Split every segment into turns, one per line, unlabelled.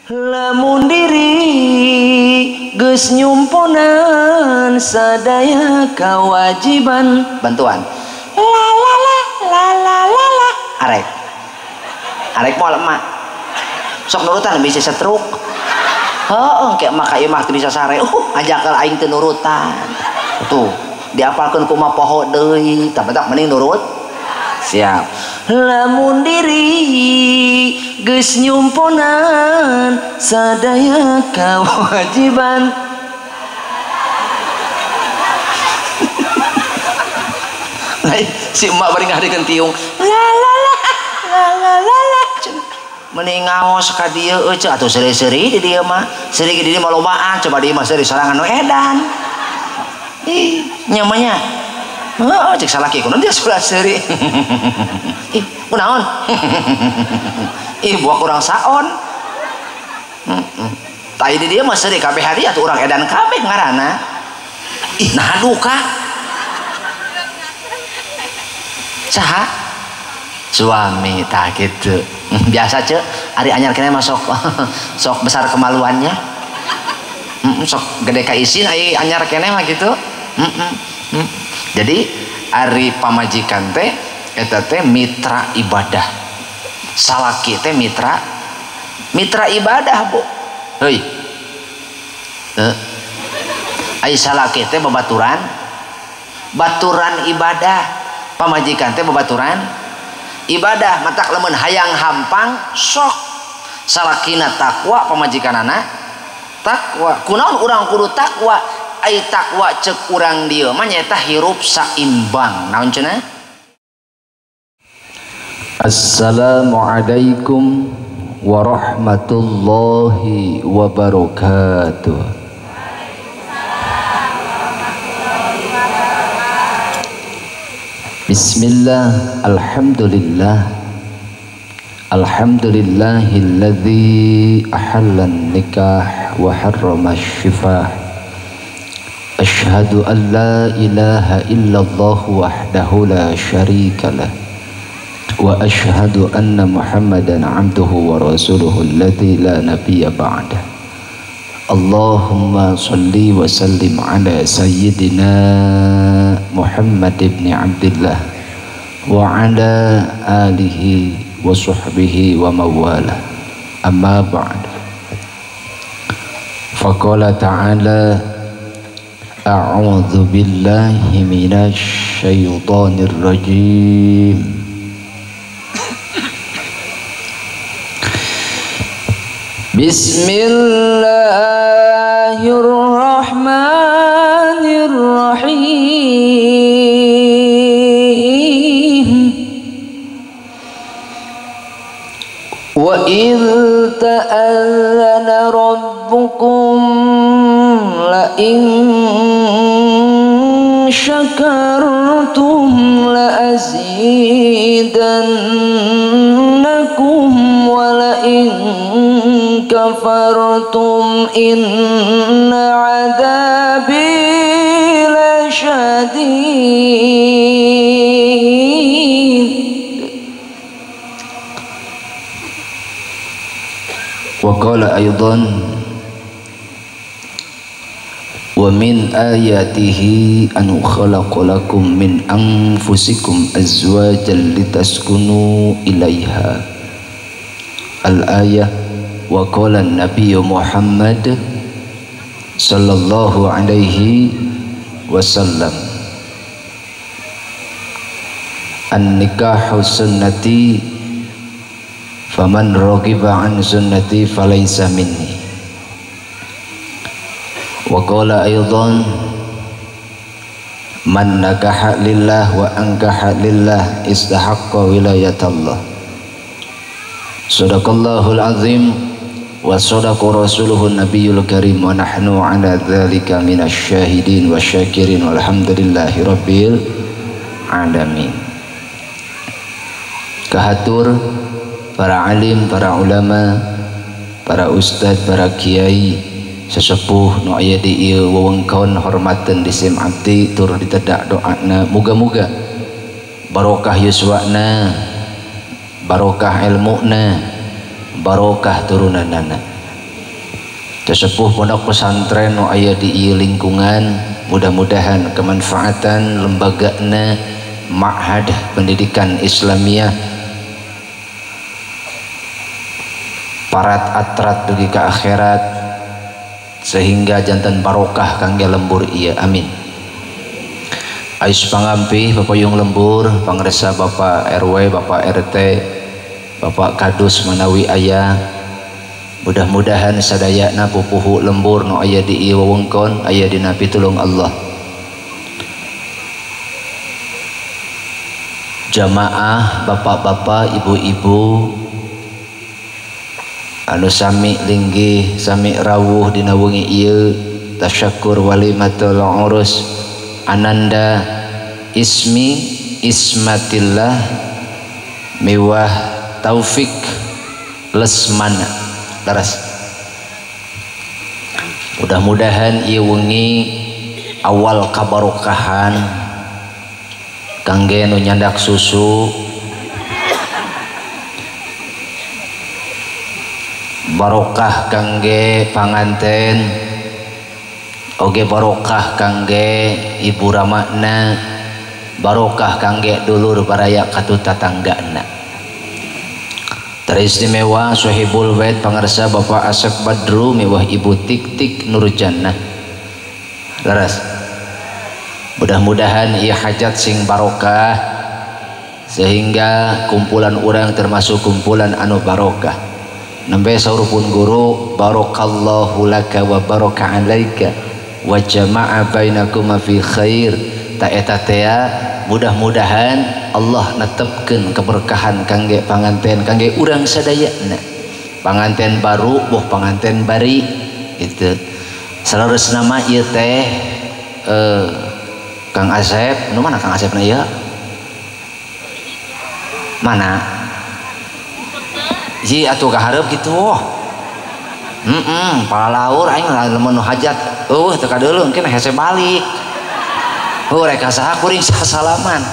Lamun diri geus nyumponan sadaya kewajiban. Bantuan. La la la la la la la. Arek. Arek moal emak. Sok nurutan bisa setruk. Heeh, kayak emak ka imah teu bisa sare. Ajakal aing teu nurutan. Tuh, diapalkeun ku mah poho deui, tah mending nurut. Siap. Lamun diri geus nyumponan sadaya kewajiban. Lain si emak bari ngadekeun tiung. La la la la la la la. Mending ngaos ka dieu euy atuh seuri-seuri di dieu mah. Seuri di dieu mah lobaan, coba di imah seuri sorangan nu edan. Ih, nyamanya. Heeh, cek salaki kunaon dia sudah seuri. Ih, kunaon? Ih, buah kurang saon. Heeh. Tai di dieu mah seuri kabeh hari atuh urang edan kabeh ngaranna. Ih, nah duka. Saha? Suami tah kitu. Biasa cek, ari anyar keneh mah sok sok besar kemaluannya. Sok gede ka isin ari anyar keneh mah kitu. Jadi ari pamajikan teh eta teh mitra ibadah. Salaki teh mitra ibadah, Bu. Heuy. Heuh. Ari salaki teh babaturan baturan ibadah, pamajikan teh babaturan ibadah. Matak lamun hayang hampang sok salakina takwa, pamajikanana takwa. Kunaon urang kudu takwa? Ai takwa cek urang dieu mah nyaeta hirup saimbang. Naon cenah?
Assalamualaikum warahmatullahi wabarakatuh. Bismillah, alhamdulillah, alhamdulillahilladzi ahallan nikah wa harrama syifah. Ashhadu an la ilaha illallah wahdahu la syarika lah wa ashhadu anna Muhammadan abduhu wa rasuluhu alladzi la nabiyya ba'dah. Allahumma salli wa sallim ala sayyidina Muhammad ibn Abdillah wa ala alihi wa sahbihi wa mawalah. Amma ba'd. Faqala ta'ala, a'udzu billahi minasy syaithanir rajim. Bismillahirrahmanirrahim. Wa idh ta'adzana rabbukum la in syakartum la azidannakum wa la in kafartum inna adzabi lasyadid. Wa qala aidan, wa min ayatihi an khalaqa lakum min anfusikum azwajan litaskunu ilaiha. Al-ayah. Wa qala an-nabiy Muhammad sallallahu alaihi wasallam, an-nikahu sunnati faman raghiba an sunnati falaysa minni. Wa qala aidan, man nakaha lillah wa ankaha lillah istahaqqa wilayatallah. Sadaqallahul azim wa sadaqa rasuluhu nabiyul karim wa nahnu ala dzalika minasy syahidin wasyakirin walhamdulillahi rabbil alamin. Kahatur para alim, para ulama, para ustad, para kiai, sesepuh nu aya di ieu wewengkon hormateun di sim abdi tur ditedak doana, muga-muga barokah yuswana, barokah ilmuna, barokah turunanana. Sesepuh pondok pesantren nu aya di ieu lingkungan, mudah-mudahan kemanfaatan lembagana Ma'had Pendidikan Islamiyah parat atrat dugi ka akhirat sehingga jantan barokah kangge lembur ieu, amin. Ais pangampih papayung lembur pangresa Bapak RW, Bapak RT, Bapak Kadus manawi aya. Mudah-mudahan sadayana pupuhu lembur nu aya di ieu wewengkon aya dina pitulung Allah. Jamaah bapak-bapak, ibu-ibu anu sami linggih sami rawuh dina wengi ieu tasyakur walimatul urus ananda Ismi Ismatillah miwah Taufik Lesmana. Laras. Mudah-mudahan ieu wengi awal kabarokahan kangge nu nyandak susu, barokah kangge panganten, oge barokah kangge ibu ramana, barokah kangge dulur baraya katut tatanggana. Teristimewa Sohibul Bait pangarsa Bapak Asep Badru miwah Ibu Tik Tik Nurjannah. Leres. Mudah-mudahan ieu hajat sing barokah sehingga kumpulan orang termasuk kumpulan anu barokah. Nembe saur pun guru barakallahu laka wa baraka alaika wa jama'a bainakuma fi khair. Ta eta tea mudah-mudahan Allah netepkeun keberkahan kangge panganten kangge urang sadayana. Panganten baru boh panganten bari gitu. Saleresna mah ieu teh Kang Asep, nu mana Kang Asepna ieu? Mana? Ji atuh kahareup kitu. Heeh, palalaur aing lamun nu hajat eueuh teu kadeuleu engke hese balik. Oh, rek saha kuring sasalaman.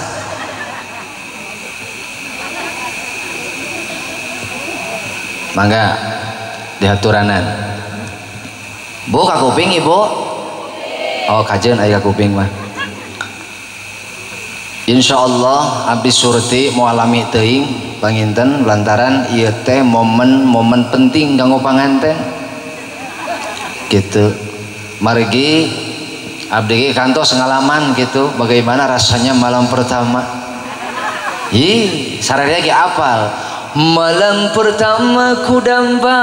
Mangga dihaturanan. Bu ka kuping ibu? Oh, kajeun aya ka kuping mah. Insyaallah abdi surti moal lami teuing panginten lantaran ieu teh momen-momen penting kanggo panganten. Gitu. Margi abdi kantos ngalaman gitu bagaimana rasanya malam pertama. Ih, sararea ge apal. Malam pertama ku dambakan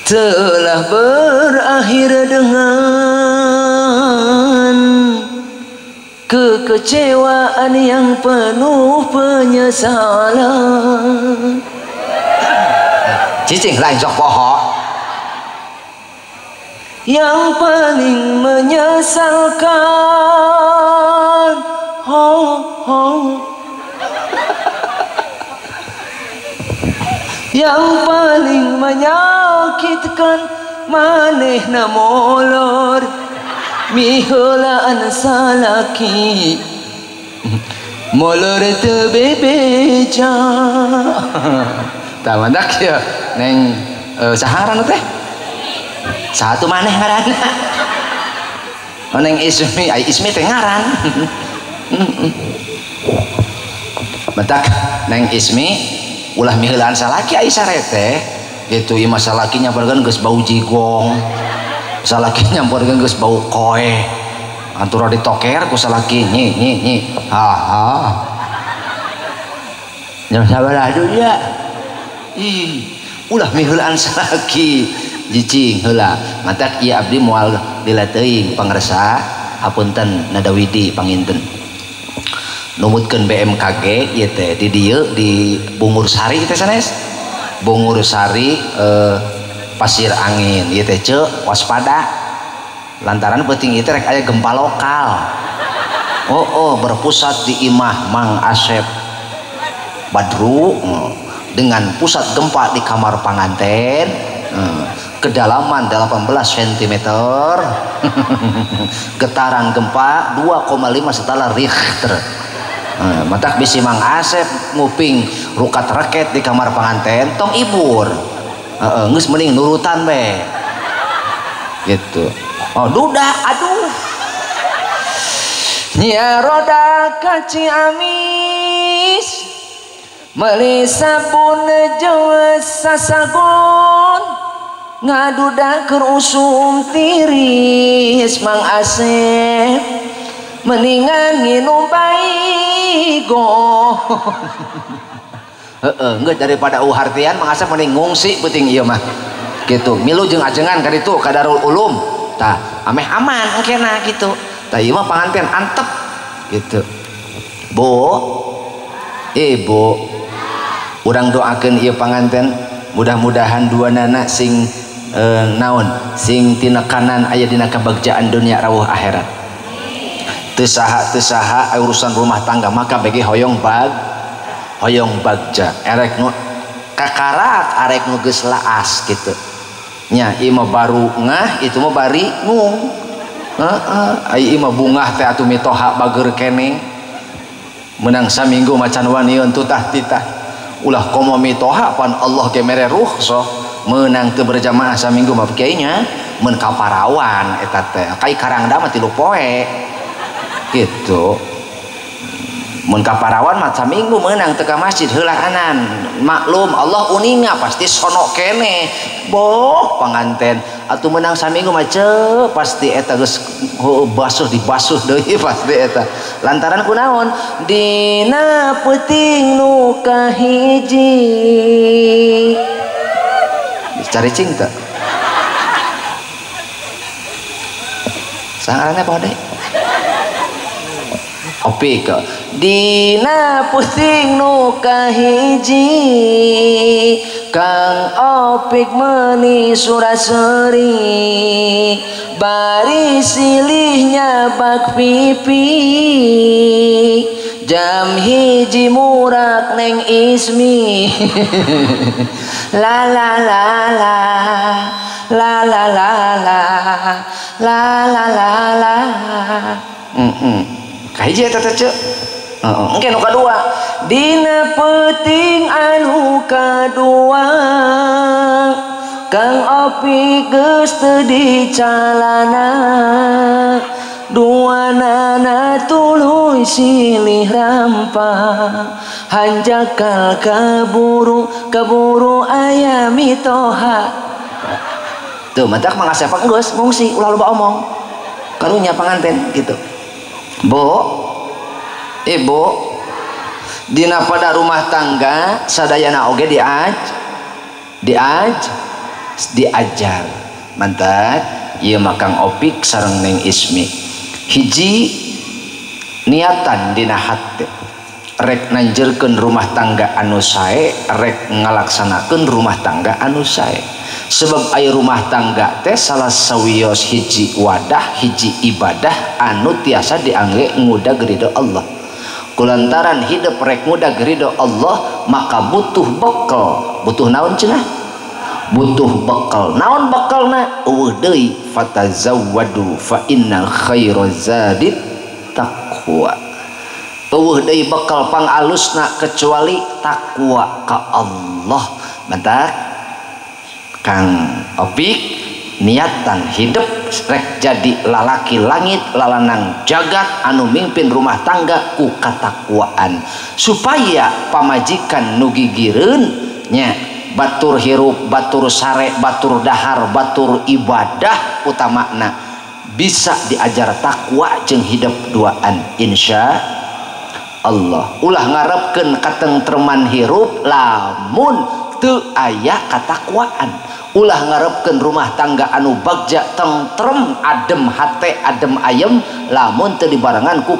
telah berakhir dengan kekecewaan yang penuh penyesalan. Cicing lain sok poho. Yang paling menyesalkan, ho ho. Yang paling menyakitkan manehna molor miheulaan salaki molor teu bebeja. Tah mandak ya neng saha ngaranna teh? Satu maneh ngaranna. Oh, neng Ismi, ai Ismi teh ngaran. Matak neng Ismi ulah miheulaan salaki ai sare teh gitu. Ieu mah salaki nyamperkeun geus bau jigong, salaki nyamperkeun geus bau koe, antura ditoker ku salaki nyi nyi nyi ha ha jam sabaraha dunya. Ih, ulah miheulaan salaki jicing heula. Matak ieu abdi moal lila teuing pangresa hapunten nadawidi panginten numutkeun BMKG ieu teh di dieu di Bungur Sari teh sanes Bungur Sari Pasir Angin ieu teh ceu waspada lantaran peuting ieu teh rek aya gempa lokal. Oh, oh berpusat di imah Mang Asep Badru dengan pusat gempa di kamar panganten, kedalaman 18 cm, getaran gempa 2,5 skala Richter. Matak bisi Mang Asep nguping rukat reket di kamar panganten tong ibur. Heeh, geus mending nurutan we. Gitu. Oh, duda aduh. Nya roda ka Ciamis meuli sabun jeung sasagon ngaduda keur usum tiris Mang Asep mendingan nginum baygon. Heeh, geus daripada uhartian Mang Asep mending ngungsi peuting ieu mah. Gitu, milu jeung ajengan ka ditu ka Darul Ulum. Tah, ameh aman engkena gitu. Tah ieu mah panganten antep gitu. Bu, ibu, urang doakeun ieu panganten mudah-mudahan dua nana sing naon sing tinekanan aya dina kabagjaan dunia rawuh akhirat. Teu saha urusan rumah tangga maka bagi hoyong hoyong bagja erek nu kakarak arek nu geus laas gitu nya ieu mah baru ngah itu mah bari ngung. Heeh, ai ieu mah bungah teh atuh mitoha bager keneh menang saminggu macan waniun tutah titah ulah komo mitoha pan Allah ge mere rukhsah menang teu berjamaah saminggu mah kiai nya mun ka parawan eta teh kai Karangda mah 3 poe gitu. Mun ka parawan mah saminggu meunang teu ka masjid heulaanan maklum Allah uninga pasti sono keneh boh panganten atuh meunang saminggu mah ceu pasti eta geus basuh dibasuh deui pasti eta lantaran kunaon dina peuting nu kahiji cari cinta sangaranna apa deui Opik dina peuting nu kahiji Kang Opik meuni suraseri bari silihnya bak pipi jam 1 murak Neng Ismi la la la la la la la la la la la la. Kahiji eta teh ceu. Heeh, engke nu kadua dina peuting anu kadua Kang Opik geus teu dicalana duanana tuluy silih rampah hanjakal kaburu kaburu aya mitoha. Tuh matak Mang Asep geus ngungsi ulah loba omong karunya panganten gitu. Bu, ibu, dina pada rumah tangga sadayana oge diajar. Mantap, ieu mah Kang Opik sareng Neng Ismi. Hiji niatan dina hate rek nanjeurkeun rumah tangga anu sae, rek ngalaksanakeun rumah tangga anu sae. Sebab aya rumah tangga teh salah sawios hiji wadah hiji ibadah anu tiasa diangge ngudag ridho Allah. Kulantaran hidup rek ngudag ridho Allah maka butuh bekal. Butuh naon cenah? Butuh bekal. Naon bekalna? Eueuh deui fatazawwadu fa inna khairaz zadit taqwa. Eueuh deui bekal pangalusna kecuali takwa ka Allah. Mantak Kang Opik niatan hidup rek jadi lalaki langit lalanang jagat anu mimpin rumah tangga ku katakwaan supaya pamajikan nu gigireun nya batur hirup batur sare batur dahar batur ibadah utamana bisa diajar takwa jeung hidup duaan insya Allah. Ulah ngarepkeun katentreman hirup lamun teu aya katakwaan. Ulah ngarepkeun rumah tangga anu bagja tentrem adem hate adem ayem lamun teu dibarengan ku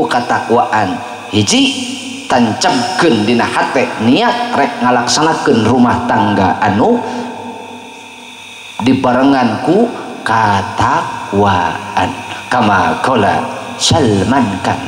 katakwaan. Hiji tancapkeun dina hate niat rek ngalaksanakeun rumah tangga anu dibarengan ku katakwaan. Kama qala Salman Khan.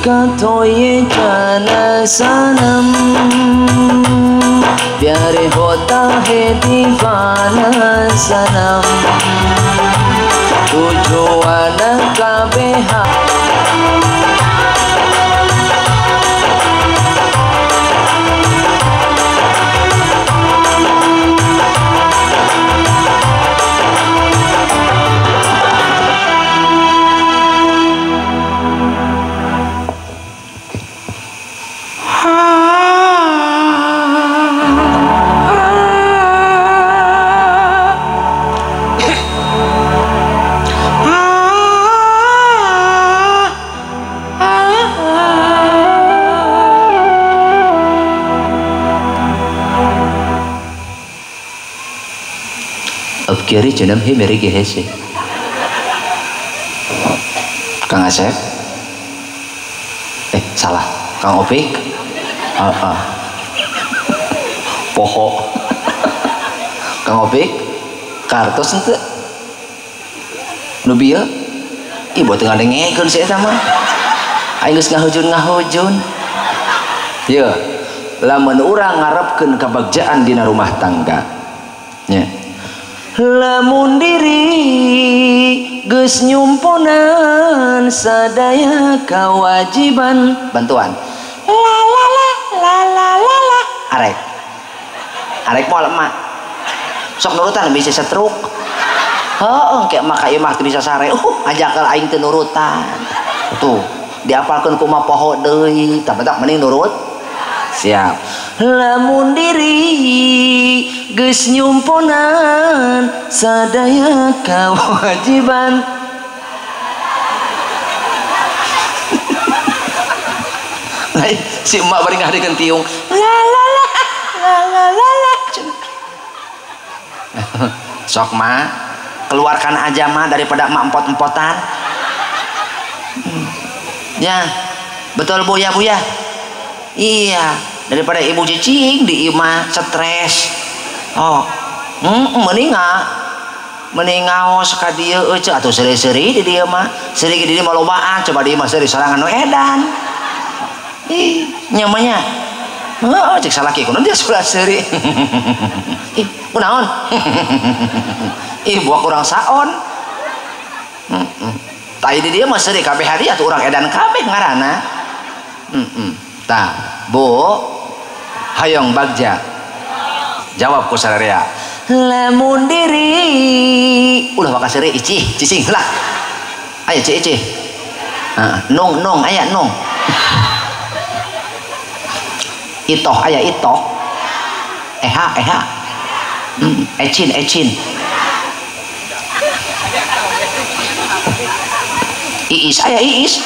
का तो ये जाना सनम प्यार होता है दीवाना सनम tujuan KBH. अब केरी जन्म ही मेरे गेहे से Kang Asep salah Kang Opik poho Kang Opik kartos ente nu bieu ieu teu ngadengekeun si eta mah aing geus ngahujun ieu lamun urang ngarepkeun kabagjaan dina rumah tangga nya lamun diri geus nyumponan sadaya kewajiban bantuan la la la la la la la arek arek moal emak sok nurutan bisa setruk heuh engke emak ka imah teu bisa sare ajakal aing teu nurutan tuh diapalkeun ku mah poho deui tah batak mending nurut siap lamun diri geus nyumponan sadaya kewajiban lain si emak bari ngahadekeun tiung la la la la la la la sok mak keluarkan aja mah daripada emak empot-empotan ya betul bu ya bu ya iya daripada ibu cicing di imah stres oh mending ngaos ka dieu eueuh atuh seuri-seuri di dieu mah seuri di dieu mah lobaan coba di imah seuri sorangan nu edan ih nyamanya heeh cek salaki kunaon dia sulah seuri ih kunaon ih buah kurang saon tah di dieu mah seuri kabeh hari atuh urang edan kabeh ngaranna tah bu hayong bagja jawab ku sararea lamun diri ulah bakal seuri icih cicing lah ayo cih icih nung nung aya nung itoh aya itoh eha eha ecin ecin iis aya iis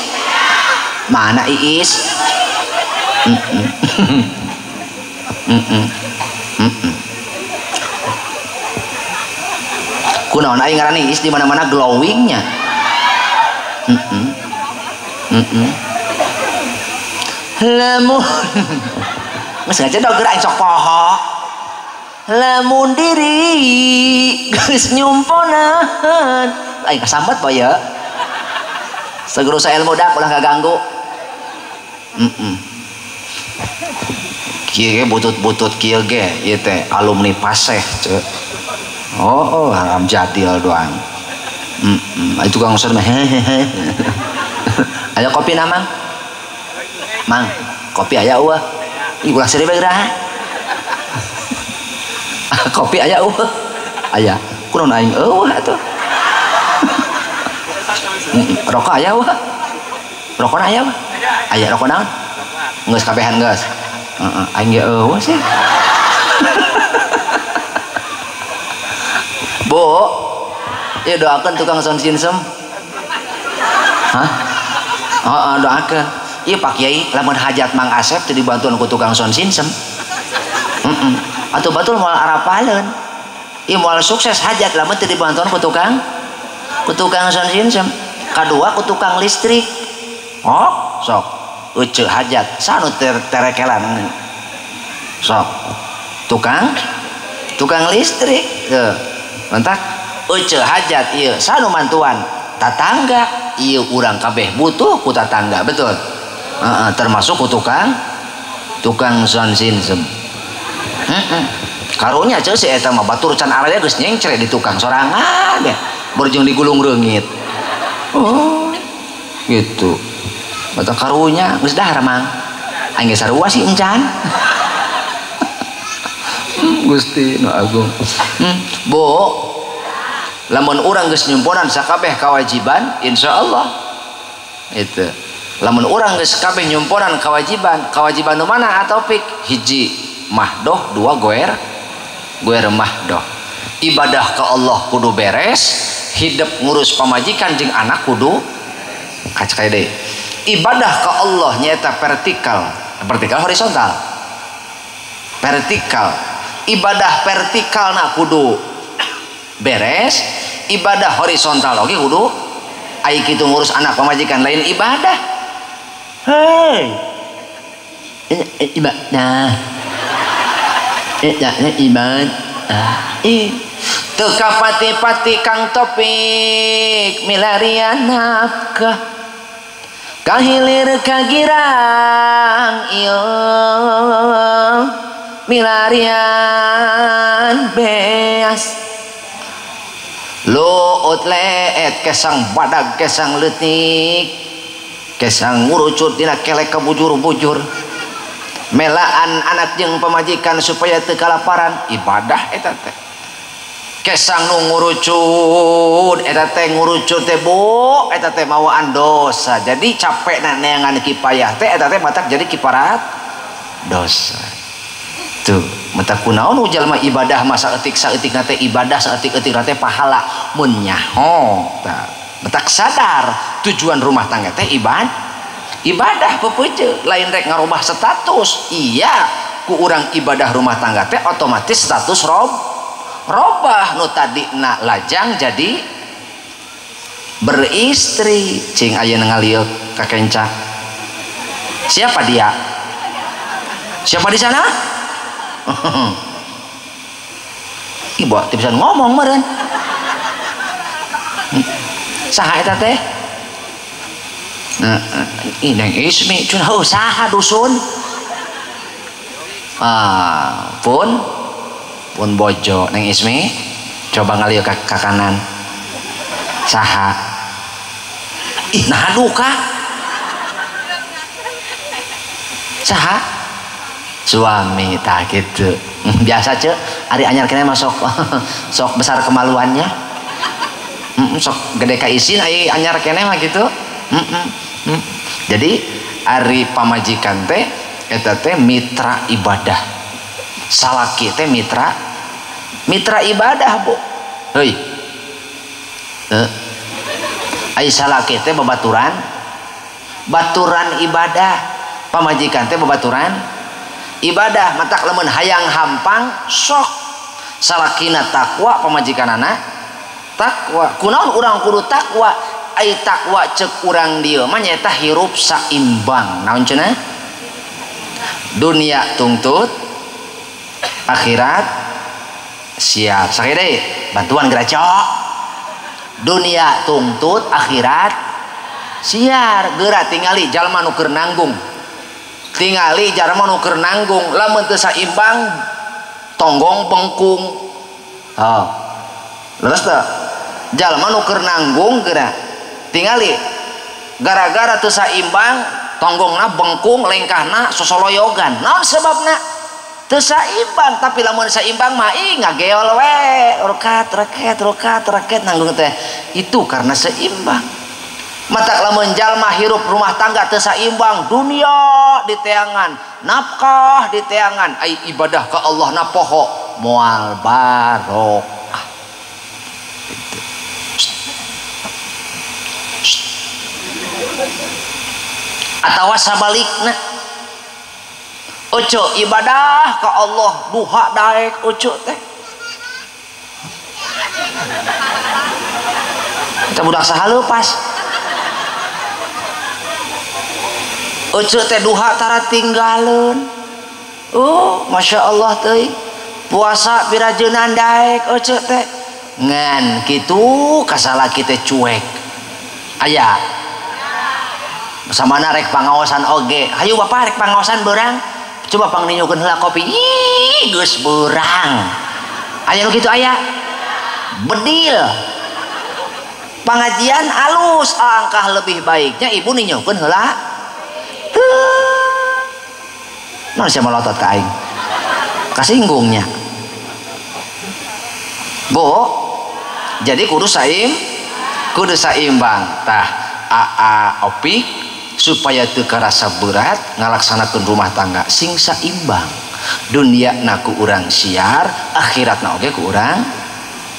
mana iis kunaon aing ngaran iis di mana-mana glowingnya lamun geus ngacedog geura aing sok poho lamun diri geus nyumponan aing kasambat poe ya seguru saelmu dak ulah kaganggu kieu ge butut-butut kieu ge ieu teh alumni Paseh ceu oh haram jadil doang itu kang usah mah hehehe aya kopi na mang mang kopi aya eueuh ih ulah seuri bae geura kopi aya eueuh aya kunaon aing eueuh atuh rokok aya eueuh rokona aya aya rokok naon geus kabehan geus aing ge eueuh sih bu ya doakeun tukang sound system hah heeh doakeun ieu Pak Kiai lamun hajat Mang Asep teu dibantuan ku tukang sound system atuh batul moal arapaleun ieu moal sukses hajat lamun teu dibantuan ku tukang sound system kadua ku tukang listrik oh sok euceu hajat sanu terekelan sok tukang listrik teu mentak euceu hajat ieu sanu mantuan tatangga ieu urang kabeh butuh ku tatangga betul Termasuk ku tukang sound system. Karunya ceu si eta mah batur can araya geus nyengcre di tukang sorangan ya. Berjung digulung reungit. Oh, gitu. Mata karunya geus dahar mang. Aing geus sarua sih encan. Gusti nu agung. Bu, lamun urang geus nyumponan sakabeh kewajiban, insyaallah. Itu. Lamun urang geus kabeh nyumponan kewajiban, kewajiban nu mana atopik? Hiji mahdoh, dua goer mahdoh. Ibadah ke Allah kudu beres, hidup ngurus pamajikan jeung anak kudu kacai deui. Ibadah ke Allah nyaeta vertikal, vertikal horizontal. Vertikal. Ibadah vertikal na kudu beres, ibadah horizontal oke kudu ai kitu ngurus anak pamajikan lain ibadah. Hei, ibadah, ibadah. Teu kapati-pati Kang Topik milarian nafkah kahilir kagirang ieu milarian beas luut leet kesang badag kesang leutik kesang ngurucut dina kelek kabujur-bujur melaan anak jeung pamajikan supaya teu kalaparan ibadah eta teh kesang nu ngurucut eta teh ngurucut teh bu eta teh mawaan dosa jadi capekna neangan kipayah teh eta teh matak jadi kiparat dosa. Tuh, mata kunaon jalma ibadah masa etik saeutik teh ibadah saeutik-eutik teh pahala mun nyaho tah matak sadar tujuan rumah tangga teh ibadah pepeuceuk lain rek ngarubah status. Iya, ku urang ibadah rumah tangga teh otomatis status robah nu tadina lajang jadi beristri. Cing ayeuna ngalieu ka kenca. Siapa dia? Siapa di sana? Ibu teu bisa ngomong meureun. Saha eta teh? Ih Neng Ismi cun heuh saha dusun? Ah, pun bojo Neng Ismi coba ngalieu ka kanan. Saha? Ih naha duka? Saha? Suami tak gitu. Biasa cek ari anyar kene mah sok sok besar kemaluannya. Sok gede ka isin ari anyar kene mah gitu. Jadi ari pamajikan teh eta teh mitra ibadah. Salaki teh mitra ibadah, Bu. Heuy. Ari salaki teh babaturan baturan ibadah, pamajikan teh babaturan ibadah. Matak lamun hayang hampang sok salakina takwa pamajikanana takwa. Kunaon urang kudu takwa? Ai takwa cek urang dieu mah nyaeta hirup saimbang. Naon cenah? Dunia tungtut, akhirat siap. Sakit deui bantuan geracok. Dunia tungtut, akhirat siar. Geura tingali jalma nu keur nanggung. Tingali jalma nu keur nanggung lamun teu saimbang tonggong bengkung. Oh. Leres teu? Jalma nu keur nanggung geura tingali gara-gara teu saimbang tonggongna bengkung lengkahna sosoloyogan. Naon sebabna? Teu saimbang. Tapi lamun saimbang mah ih ngageol we rokat reket rokat reket nanggung teh. Itu karena seimbang. Matak lamun jalma hirup rumah tangga teu saimbang, dunia diteangan, nafkah diteangan, ai ibadah ka Allah na poho moal barokah. Atawa sabalikna oco ibadah ka Allah duha daek oco teh. Eta budak saha leupas? Oco teh duha tara tinggaleun. Oh, Masya Allah teuing. Puasa pirajeunan daek oco teh. Ngan kitu kasalaki teh cuek. Aya. Samana rek pangaosan oge. Hayu bapak rek pangaosan beurang. Coba pangninyukeun heula kopi. Ih, geus beurang. Aya nu kitu aya? Bedil. Pengajian alus, alangkah lebih baiknya ibu ninyukeun heula. Teu. Naon sia malotot ka aing? Kasinggungnya. Bu, jadi kudu saimbang. Tah, aa opik supaya teu karasa berat ngalaksanakeun rumah tangga sing saimbang. Dunia na ku urang siar, akhiratna oge ku urang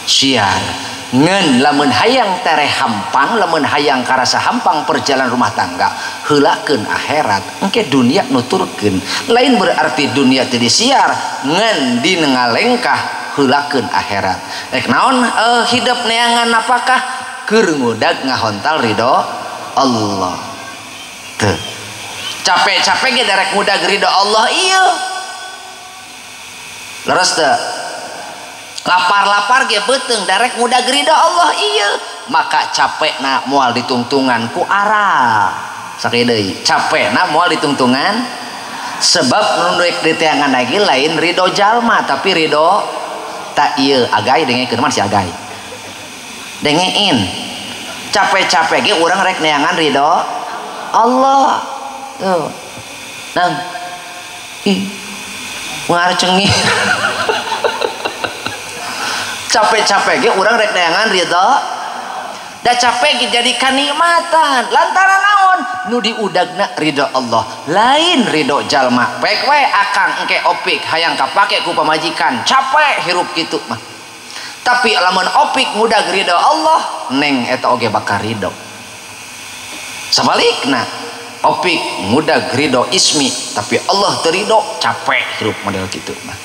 siar. Ngan lamun hayang tereh hampang, lamun hayang karasa hampang perjalanan rumah tangga, heulakeun akhirat, engke dunia nuturkeun. Lain berarti dunia teu disiar, ngan dina ngalengkah heulakeun akhirat. Rek naon hidup neangan napakah keur ngudag ngahontal ridho Allah. Teu. Capek-capek ge darek ngudag ridho Allah ieu. Leres teu? Lapar-lapar ge beuteung darek ngudag ridho Allah ieu. Maka capekna moal ditungtungan ku aral. Sakali deui, capekna moal ditungtungan sebab nu rek diteangan lagi lain ridho jalma tapi ridho tak ieu agai dengekeun mah si agai. Dengein. Capek-capek ge urang rek neangan ridho Allah. Tuh. Nang. Ih. Ngarcengih. Capek-capek ge urang rek neangan ridho. Da capek ge jadi kanikmatan. Lantaran naon? Nu diudagna ridho Allah, lain ridho jalma. Pek we akang engke opik hayang kapake ku pamajikan, capek hirup kitu mah. Tapi lamun opik ngudag ridho Allah, neng eta oge bakal ridho. Sabalikna, opik ngudag ridho ismi, tapi Allah teu ridho, capek hirup model kitu mah.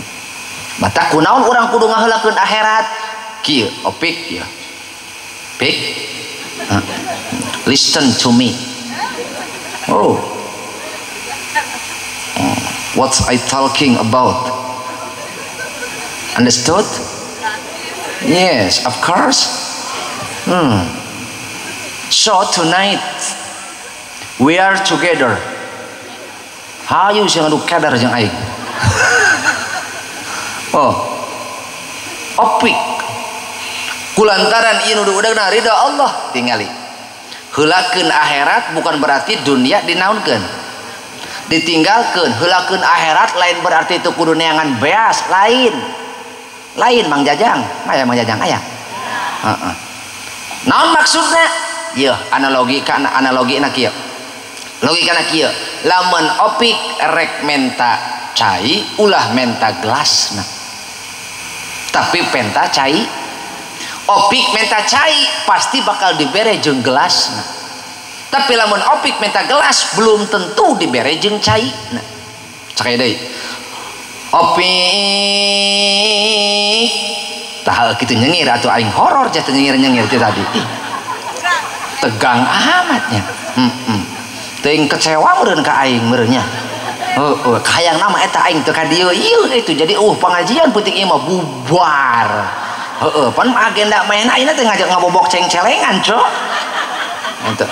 Mata kunaon urang kudu ngaheulakeun akhirat? Kieu opik ya. Pik. Listen to me. Oh. What I talking about? Understood? Yes, of course. So tonight we are together. Hayu sing anu kadar jeung aing. Oh. Opik. Kulantaran ieu nu diudagna ridho Allah tingali. Heulakeun akhirat bukan berarti dunia dinaunkeun. Ditinggalkeun, heulakeun akhirat lain berarti itu kudu neangan beas, lain. Lain Mang Jajang, aya Mang Jajang aya. Heeh. Naon maksudna? Yeuh, analogi kana analogina kieu. Logikana kieu, lamun opik rek menta cai ulah menta gelasna. Tapi penta cai. Opik menta cai pasti bakal dibere jeung gelasna. Tapi lamun opik menta gelas belum tentu dibere jeung cai. Nah, cai deui. Opik tah kitu nyengir atuh aing horor jatuh nyengir-nyengir teh tadi. Ih, tegang amatnya. Teuing kecewa meureun ka aing meureunnya. Heueuh, hayang nama eta aing teu ka dieu ieu itu jadi pengajian peuting ieu mah bubar. Heeh, pan agenda main ayeuna teh ngajak ngabobok ceng-celengan, cok. Eta.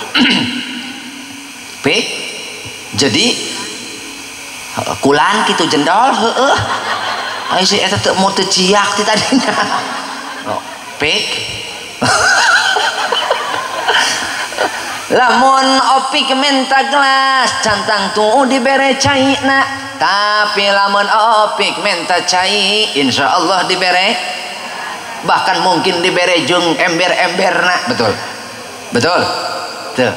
Pik. Jadi kulan kitu jendol heueuh. Ai si eta teu mau teu ciak ti tadinya. Oh, pik. Lamun opik menta gelas cantang tuh dibere caina, tapi lamun opik menta cai insyaallah dibere, bahkan mungkin dibere jeung ember-emberna. Betul, betul tuh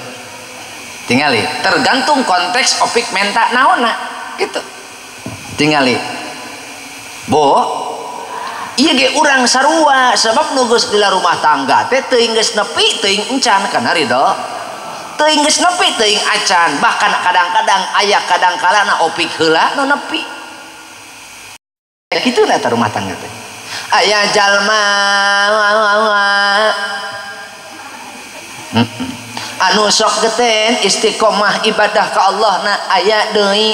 tingali tergantung konteks opik menta naonna gitu tingali. Bo iya ge urang sarua sebab nu geus di rumah tangga teh teuing geus nepi teuing encan kana ridho, teuing geus nepi teuing acan, bahkan kadang-kadang aya kadang kalana opik heula nu nepi. Kitu lah rumah tangga teh. Aya jalma anu sok geten istiqomah ibadah ka Allah na aya deui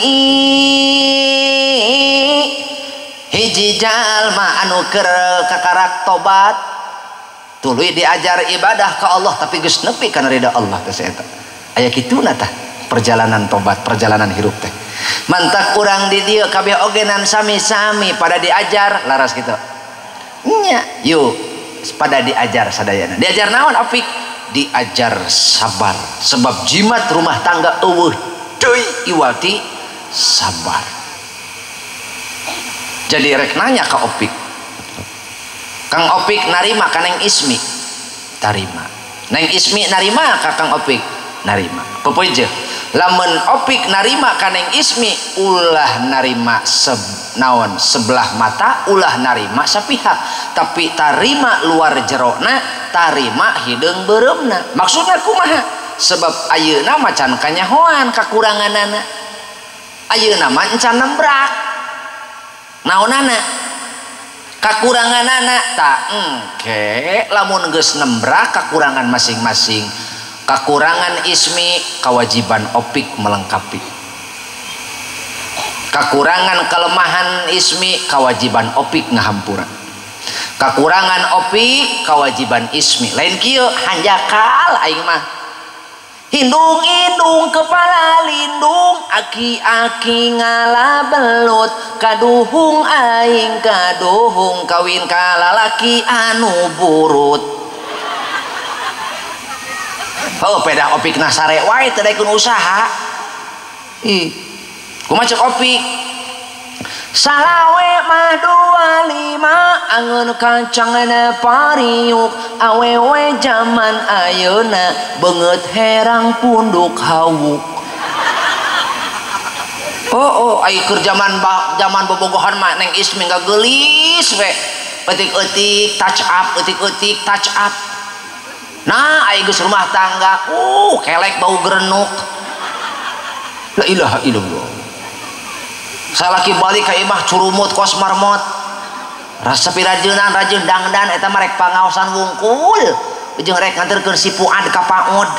hiji jalma anu keur kakarak tobat tuluy diajar ibadah ka Allah tapi geus nepi kana ridha Allah teh eta. Aya kituna tah.
Perjalanan tobat, perjalanan hirup teh. Mantak urang di dieu kabeh ogenan sami-sami pada diajar laras kitu. Nya, yuk pada diajar sadayana. Diajar naon Opik? Diajar sabar. Sebab jimat rumah tangga eueuh deui iwati sabar. Jadi rek nanya ka Opik. Kang Opik narima ka Neng Ismi? Tarima. Neng Ismi narima ka Kang Opik? Narima. Pepeje. Lamun Opik narima ka Neng Ismi, ulah narima naon sebelah mata, ulah narima sapihak, tapi tarima luar jerona, tarima hideung beureumna. Maksudna kumaha? Sebab ayeuna mah can kanyahoan kakuranganana. Ayeuna mah encan nembrak. Naonana? Kakuranganana tak engke lamun geus nembrak kakurangan masing-masing. Kakurangan Ismi kewajiban Opik melengkapi. Kakurangan kelemahan Ismi kewajiban Opik ngahampura. Kakurangan Opik kewajiban Ismi. Lain kieu hanjakal aing mah. Hindung-hindung kepala lindung, aki-aki ngala belut, kaduhung aing kaduhung kawin ka lalaki anu burut. Oh, pedah Opik nah sare wae teu daekeun usaha. Ih, kumaha cek Opik? Salawe mah 25 angeun kacangna pariuk, awewe jaman ayeuna beungeut herang punduk hawuk. Oh, oh, ai keur jaman jaman bobogohan mah Neng Ismi geulis we. Eutik-eutik touch up, eutik-eutik touch up. Nah, ai geus rumah tangga, kelek bau gerenuk. La ilaha illallah. Salaki balik ka imah curumut kos marmot. Rasa pirajeunan rajin dangdan eta mah rek pangaosan wungkul. Jeung rek nganterkeun si Fuad ka Paud.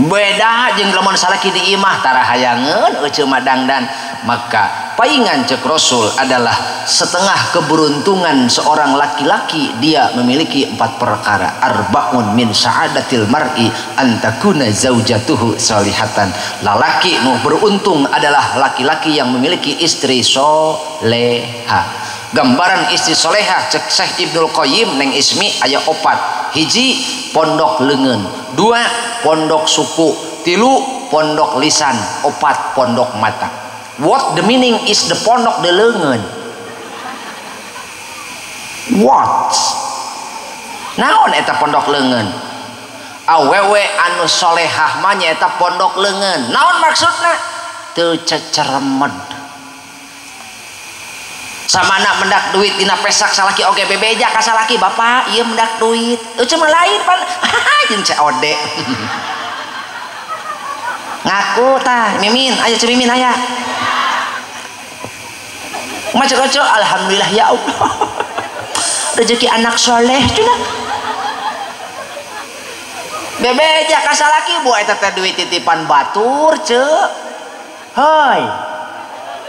Beda jeung lamun salaki di imah tara hayangeun euceu mah dangdan. Maka paingan cek Rasul adalah setengah keberuntungan seorang laki-laki dia memiliki 4 perkara. Arbaun min sa'adatil mar'i antakuna zaujatuhu solihatan. Lalaki nu beruntung adalah laki-laki yang memiliki istri soleha. Gambaran istri soleha cek Syekh Ibnul Qayyim Neng Ismi aya 4. Hiji pondok leungeun, 2 pondok suku, 3 pondok lisan, 4 pondok mata. What the meaning is the pondok de leungeun? What? Naon eta pondok leungeun? Awewe anu solehah mah nyaeta pondok leungeun. Naon maksudna? Teu ceceremed. Samana mendak duit dina pesak salaki oge bebeja ka salaki, bapak ieu mendak duit. Euceu mah lain pan. Jeung COD. Ngaku tah, Mimin, aya Ceu Mimin aya. Macet-macet, alhamdulillah ya Allah. Rezeki anak soleh cenah. Bebeja ka salaki bu eta teh duit titipan batur ceu. Hoi.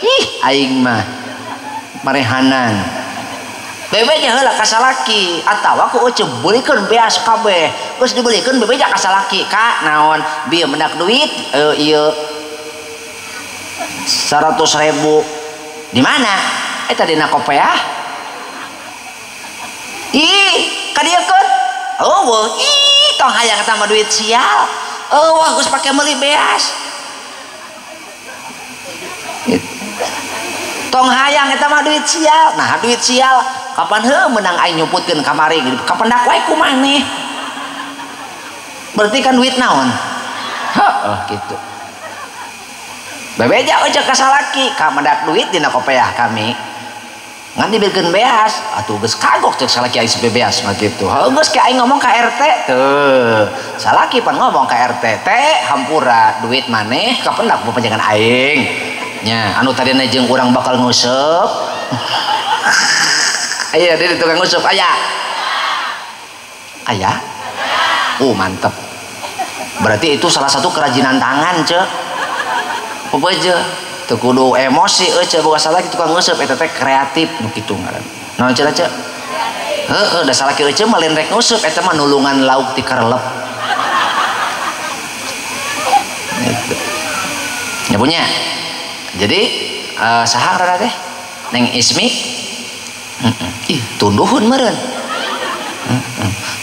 Ih, aing mah marehanan. Bebeja heula ka salaki atawa ku euceu beulikeun beas kabeh. Geus dibelikeun bebeja ka salaki, ka naon? Bieu mendak duit ieu 100.000. Di mana? Eta dina kopeah. Ih, kadieukeun. Eueuh, ih, tong hayang eta mah duit sial. Eueuh, geus pake meuli beas. Tong hayang eta mah duit sial. Nah, duit sial kapan heuh meunang aing nyuputkeun kamari? Kapendak wae ku maneh. Berarti kan duit naon? Heeh, gitu. Bebeja euceu ka salaki, ka mendak duit dina kopeah kami. Ngan dibelikeun beas, atuh geus kagok cek salaki aing bebeas mah kitu. Heuh geus ke aing ngomong ka RT teuh. Salaki pan ngomong ka RT, teh hampura duit maneh kapendak papanjangan aing. Nya, anu tadina jeung urang bakal nguseup. Aya deui tukang nguseup aya. Aya? Oh, mantep. Berarti itu salah satu kerajinan tangan, cek. Pepeje teu kudu emosi euceu boga salaki tukang nguseup eta teh kreatif nu kitu ngaran. Naon cenah ceu? Heeh, da salaki euceu mah lain rek nguseup eta mah nulungan lauk ti karelep.
Gitu. Ya punya. Jadi saha rada teh? Neng Ismi. Ih, tunduhun meureun.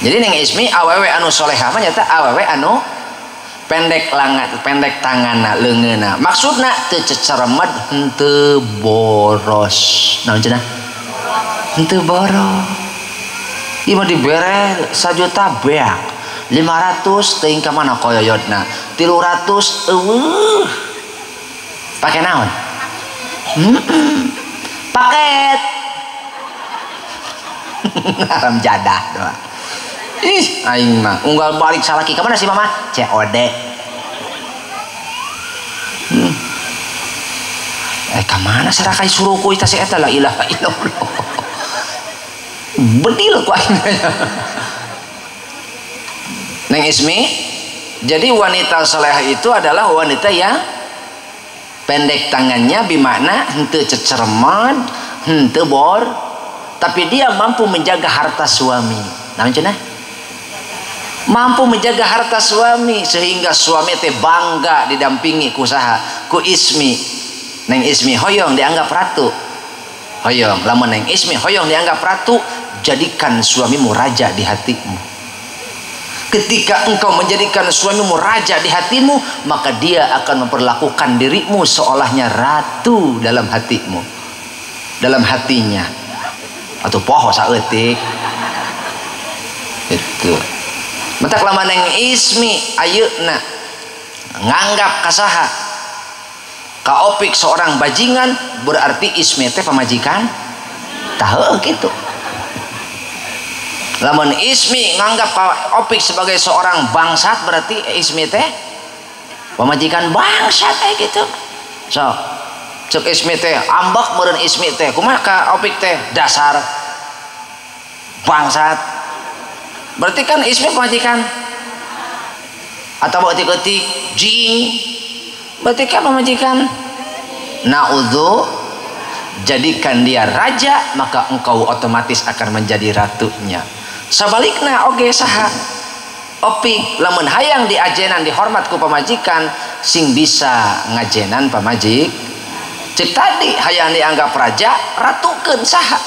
Jadi Neng Ismi awewe anu solehah mah nyata awewe anu pendek langat, pendek tanganna, leungeunna. Maksudna teu ceceremed, henteu boros. Naon cenah? Henteu boros. Ieu mah dibere 1 juta beak. 500 teuing ka mana koyoyotna. 300 eueuh. Pake naon? Paket. Haram jadah doang. Ih, aing mah unggal balik salaki ka mana sih mama? COD. Ka mana sarakai suruku eta si eta, la ilaha illallah. Bedil ku aing. Neng Ismi, jadi wanita soleha itu adalah wanita yang pendek tangannya, bimakna henteu ceceremad, henteu bor, tapi dia mampu menjaga harta suami. Naon cenah? Mampu menjaga harta suami sehingga suami teh bangga didampingi ku saha? Ku Ismi. Neng Ismi hoyong dianggap ratu. Hoyong, lamun Neng Ismi hoyong dianggap ratu, jadikan suamimu raja di hatimu. Ketika engkau menjadikan suamimu raja di hatimu, maka dia akan memperlakukan dirimu seolahnya ratu dalam hatimu. Dalam hatinya. Atau poho saeutik. Itu. Matak lama Neng Ismi ayeuna nganggap kasaha ka Opik seorang bajingan, berarti Ismi teh pamajikan tah gitu. Lamun Ismi nganggap ka Opik sebagai seorang bangsat, berarti Ismi teh pamajikan bangsat kayak gitu. So, cek Ismi teh ambek meureun Ismi teh kumaha ka Opik teh dasar bangsat. Berarti kan Ismi pamajikan atau etik-etik jing, berarti kan pamajikan. Naudzu, jadikan dia raja maka engkau otomatis akan menjadi ratunya. Sabalikna oge saha Opik, lamun hayang diajenan dihormat ku pamajikan, sing bisa ngajenan pamajik. Cek tadi hayang dianggap raja, ratukeun saha?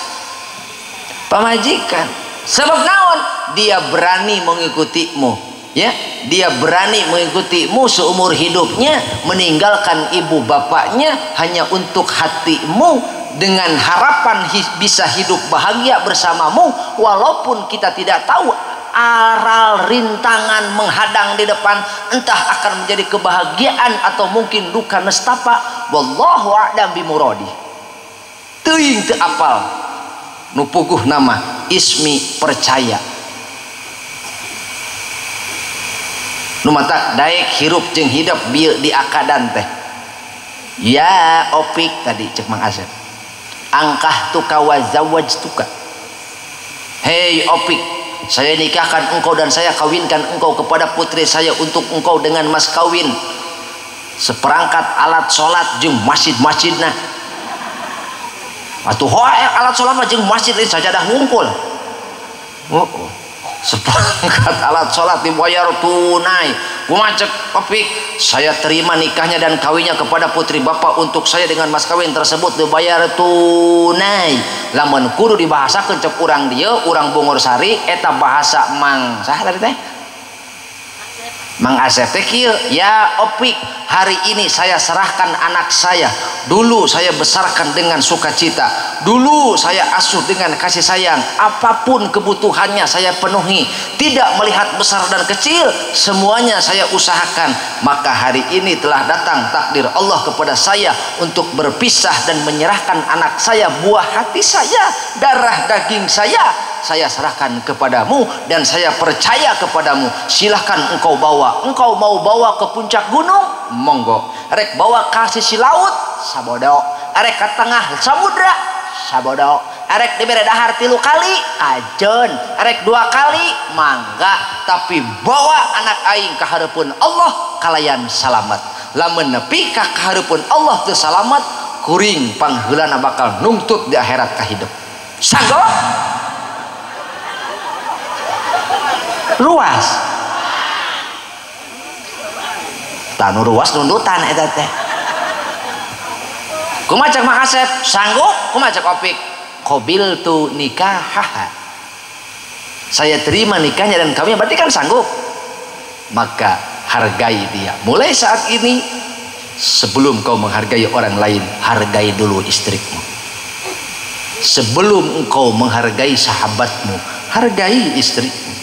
Pamajikan. Sebab naon? Dia berani mengikutimu, ya. Dia berani mengikutimu seumur hidupnya, meninggalkan ibu bapaknya hanya untuk hatimu, dengan harapan bisa hidup bahagia bersamamu, walaupun kita tidak tahu aral rintangan menghadang di depan, entah akan menjadi kebahagiaan atau mungkin duka nestapa. Wallahu a'lam bimuradi. Teuing teu apal nu puguh nama Ismi percaya. Nu matak daek hirup jeung hidup bieu di akadan teh. Ya Opik tadi cek Mang Asep. Angkah tuka wa zawajtuka. Hei Opik, saya nikahkan engkau dan saya kawinkan engkau kepada putri saya untuk engkau dengan mas kawin seperangkat alat sholat jeung masjid-masjidna. Atuh hoe alat sholat mah jeung masjid lain sajadah ngumpul. Oh, oh. Seperangkat alat sholat dibayar tunai. Kumaha cek Opik, saya terima nikahnya dan kawinnya kepada putri bapak untuk saya dengan mas kawin tersebut dibayar tunai. Lamun kudu dibahasakeun cek urang dieu, urang Bungursari, eta bahasa Mang saha tadi teh? Mang Asep teh kieu, ya Opik, hari ini saya serahkan anak saya. Dulu saya besarkan dengan sukacita. Dulu saya asuh dengan kasih sayang. Apapun kebutuhannya saya penuhi. Tidak melihat besar dan kecil, semuanya saya usahakan. Maka hari ini telah datang takdir Allah kepada saya untuk berpisah dan menyerahkan anak saya, buah hati saya, darah daging saya. Saya serahkan kepadamu dan saya percaya kepadamu. Silahkan engkau bawa. Engkau mau bawa ke puncak gunung, monggo. Rek bawa ke sisi laut, sabodo. Arek ke tengah samudra, sabodo. Arek dibere dahar 3 kali, kajen. Arek 2 kali, mangga. Tapi bawa anak aing ke hareupeun Allah kalayan salamet. Lamun nepi ka hareupeun Allah teu salamet, kuring pangheulana bakal nungtut di akhirat ka hidup. Sanggup? Luas. Tah nu ruas nundutan eta teh. Kumaha cek Mang Asep? Sanggup. Kumaha cek Opik? Qabiltu nikahaha. Saya terima nikahnya dan kawinnya, berarti kan sanggup. Maka hargai dia. Mulai saat ini, sebelum kau menghargai orang lain, hargai dulu istrimu. Sebelum engkau menghargai sahabatmu, hargai istrimu.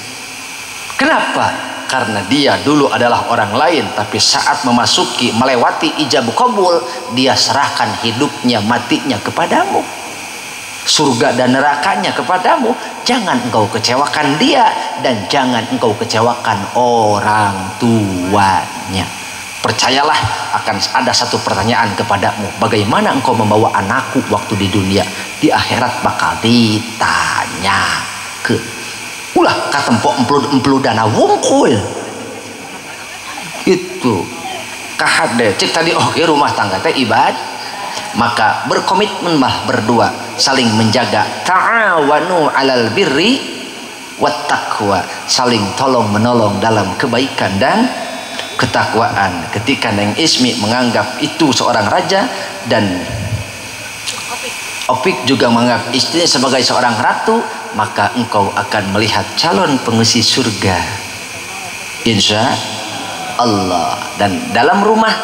Kenapa? Karena dia dulu adalah orang lain, tapi saat memasuki, melewati ijab kabul, dia serahkan hidupnya, matinya kepadamu, surga dan nerakanya kepadamu. Jangan engkau kecewakan dia dan jangan engkau kecewakan orang tuanya. Percayalah akan ada satu pertanyaan kepadamu, bagaimana engkau membawa anakku waktu di dunia? Di akhirat bakal ditanya ke. Ulah katempok emplud-empludana wungkul. Itu kahade cek tadi, oh ke rumah tangga teh ibad. Maka berkomitmen mah berdua saling menjaga, ta'awanu 'alal birri wat taqwa, saling tolong menolong dalam kebaikan dan ketakwaan. Ketika Neng Ismi menganggap itu seorang raja dan Opik juga menganggap istrinya sebagai seorang ratu, maka engkau akan melihat calon pengisi surga, insya Allah. Dan dalam rumah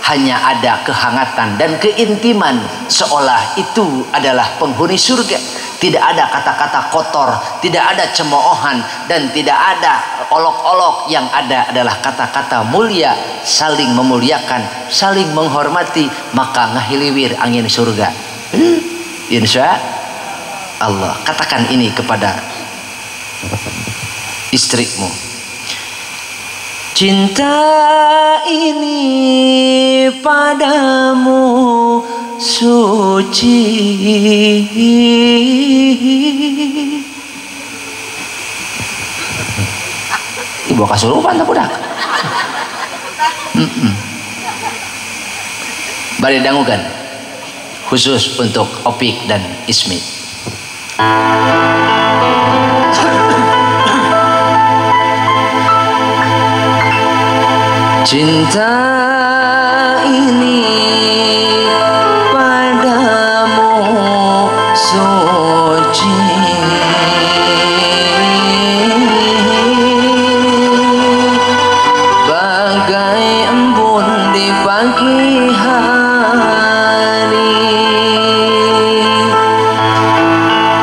hanya ada kehangatan dan keintiman, seolah itu adalah penghuni surga. Tidak ada kata-kata kotor, tidak ada cemoohan, dan tidak ada olok-olok. Yang ada adalah kata-kata mulia, saling memuliakan, saling menghormati, maka ngahiliwir angin surga. Insya Allah. Katakan ini kepada istrimu. Cinta ini padamu suci. Ibu kasurupan tak budak. Bari dangukan khusus untuk Opik dan Ismi. Cinta ini padamu suci, bagai embun di pagi hari,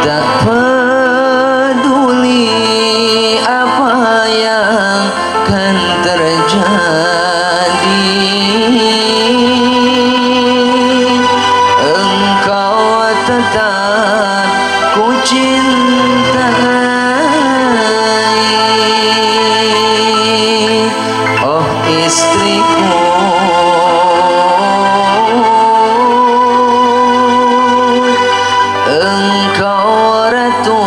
tak peduli apa yang akan terjadi, engkau tetap ku cintai. Oh istriku, engkau ratu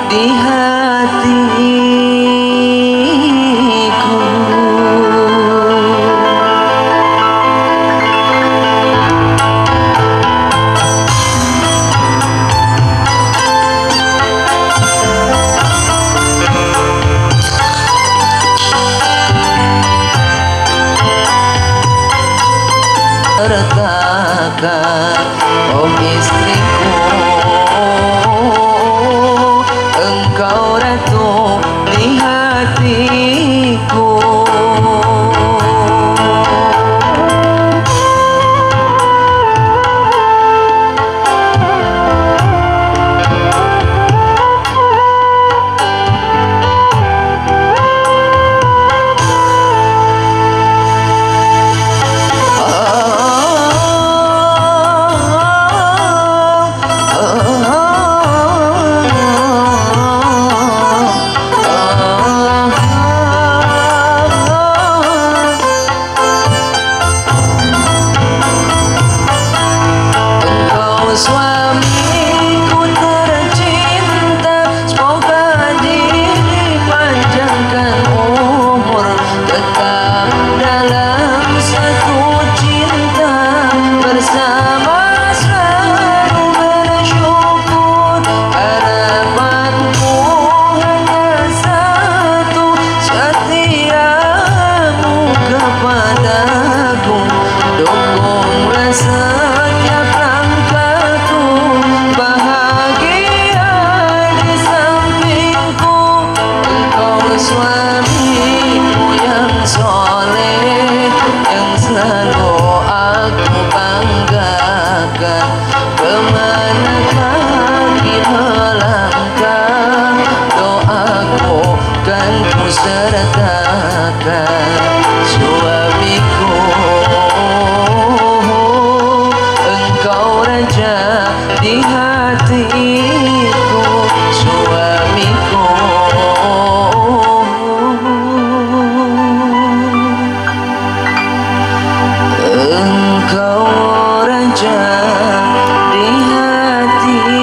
di hatiku. Oh istriku, engkau ratu di hatiku. Oh, di hatiku, suamiku. Engkau raja di hatiku.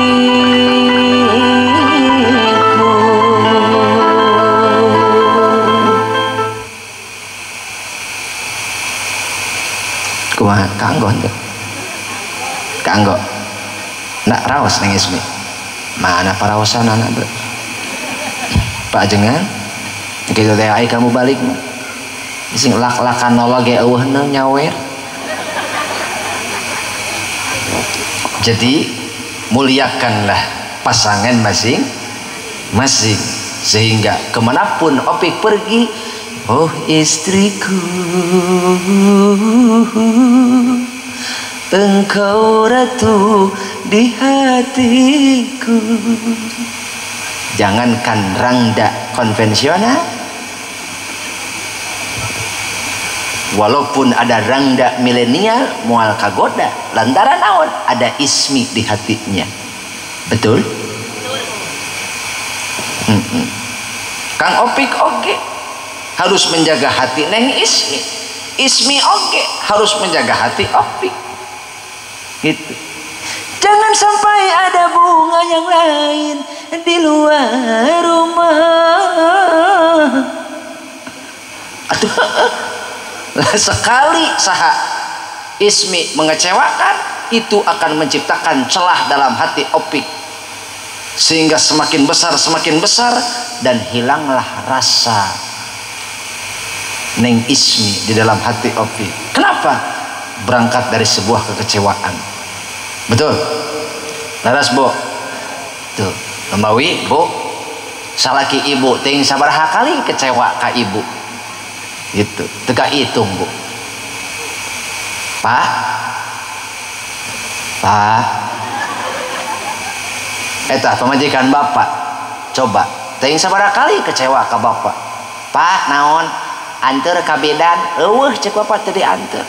Kumaha kanggo henteu? Kanggo. Nak raos neng Ismi. Mana paraosan anak bro? Pak jengan kitu teh ai kamu balik mah. Sing lak-lakan nolak ge eueuhna nyawer. Jadi muliakanlah pasangan masing-masing sehingga kemanapun Opik pergi, oh istriku, engkau ratu di hatiku. Jangankan rangda konvensional, walaupun ada rangda milenial moal kagoda lantaran naon ada Ismi di hatinya. Betul? Betul. Kang Opik oke harus menjaga hati neng Ismi, Ismi oke harus menjaga hati Opik. Gitu. Jangan sampai ada bunga yang lain di luar rumah. Aduh, sekali saha Ismi mengecewakan, itu akan menciptakan celah dalam hati Opik sehingga semakin besar dan hilanglah rasa neng Ismi di dalam hati Opik. Kenapa? Berangkat dari sebuah kekecewaan. Betul? Laras bu? Tuh, Lemawi bu, salaki ibu ting sabaraha kali kecewa ka ibu. Gitu, teka hitung bu. Pak, Pak, eta pamajikan bapak, coba ting sabaraha kali kecewa ka bapak. Pak, naon? Anter ka bidan, eueuh cek bapak teu dianter.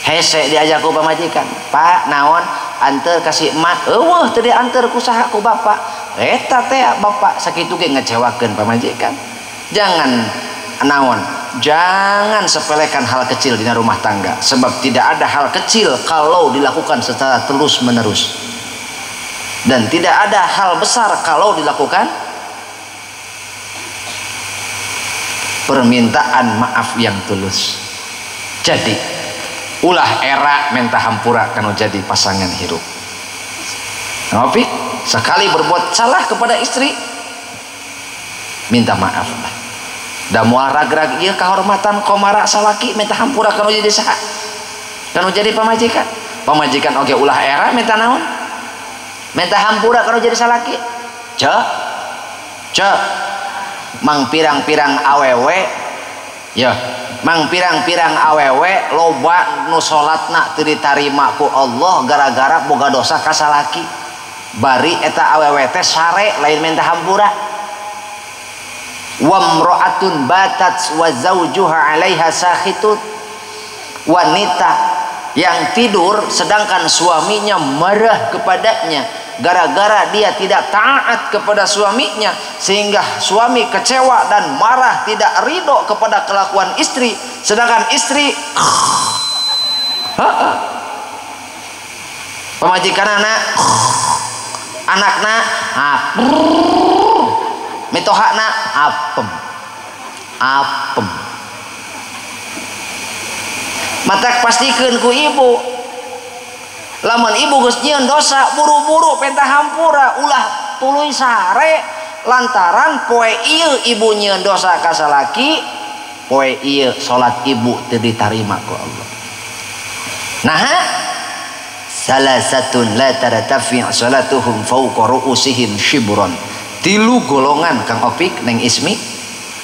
Hese diajak ku pamajikan. Pak, naon? Anter kasih emak, eueuh teu dianter ku saha ku bapak. Eta teh bapak sakitu ge ngecewakeun pamajikan. Jangan naon? Jangan sepelekan hal kecil di rumah tangga, sebab tidak ada hal kecil kalau dilakukan secara terus-menerus. Dan tidak ada hal besar kalau dilakukan permintaan maaf yang tulus. Jadi ulah era minta hampura kanu jadi pasangan hirup. Ngopi sekali berbuat salah kepada istri minta maaf lah. Da moal ragrag ieu kahormatan komara salaki minta hampura kanu jadi saha? Kanu jadi pamajikan. Pamajikan oge ulah era minta naon? Minta hampura kanu jadi salaki. Cek. Cek. Mang pirang-pirang awewe ya, mang pirang-pirang awewe loba nu salatna teu ditarima ku Allah gara-gara boga dosa ka salaki. Bari eta awewe teh sare lain minta hampura. Wamra'atun batat wa zawjuha 'alaiha sakhitun. Wanita yang tidur sedangkan suaminya marah kepadanya gara-gara dia tidak taat kepada suaminya sehingga suami kecewa dan marah, tidak ridho kepada kelakuan istri, sedangkan istri pamajikan anak anakna mitohana apem apem. Matak pastikeun ku ibu, lamun ibu geus nyieun dosa buru-buru penta hampura, ulah tuluy sare lantaran poe ieu ibu nyieun dosa ka salaki, poe ieu salat ibu teu ditarima ku Allah. Nah, salasatun la tartafi salatuhum fawqa ru'usihim shibran. Tilu golongan Kang Opik neng Ismi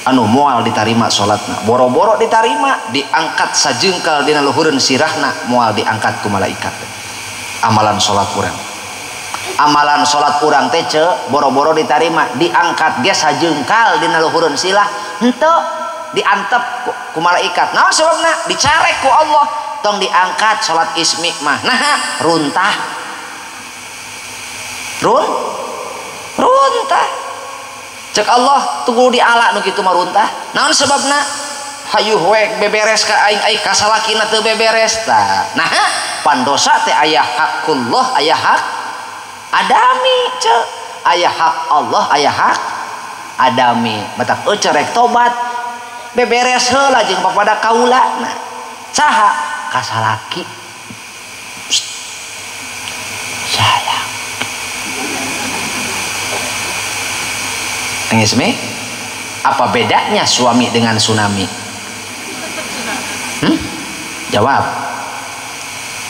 anu moal ditarima salatna, boro-boro ditarima, diangkat sajengkal dina luhureun sirahna moal diangkat ku malaikat. Amalan salat urang, amalan salat urang teh ce boro-boro ditarima, diangkat ge sajengkal dina luhureun silah henteu diantep ku malaikat. Naon sebabna? Dicarek ku Allah, tong diangkat salat Ismi mah. Nah, runtah. Runtah. Cek Allah tunggu diala nu kitu mah runtah. Naon sebabna? Hayuh we beberes ka aing ai kasalakina teu beberes tah. Nah, pandosa teh aya hakullah, aya hak adami cek. Aya hak Allah, aya hak adami. Matak euceu rek tobat beberes heula jeung papada kaula. Nah, saha kasalaki? Sayang. Nangis mi? Apa bedanya suami dengan tsunami? Hmm? Jawab.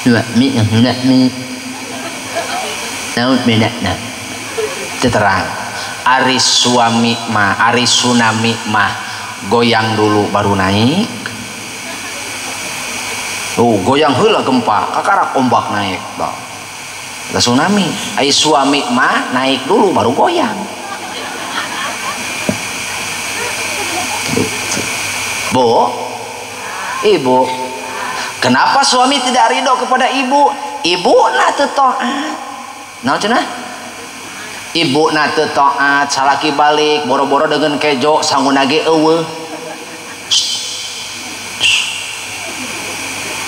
Suami naon bedana? Terang. Ari suami mah, ari tsunami mah goyang dulu baru naik. Oh, goyang heula gempa, kakarak ombak naik. Bah. Tsunami. Ari suami mah naik dulu baru goyang. Bu, ibu, kenapa suami tidak ridho kepada ibu? Ibu na teu taat. Naon cenah? Ibu na teu taat, salaki balik boro-boro dengan kejo sanguna ge eueuh.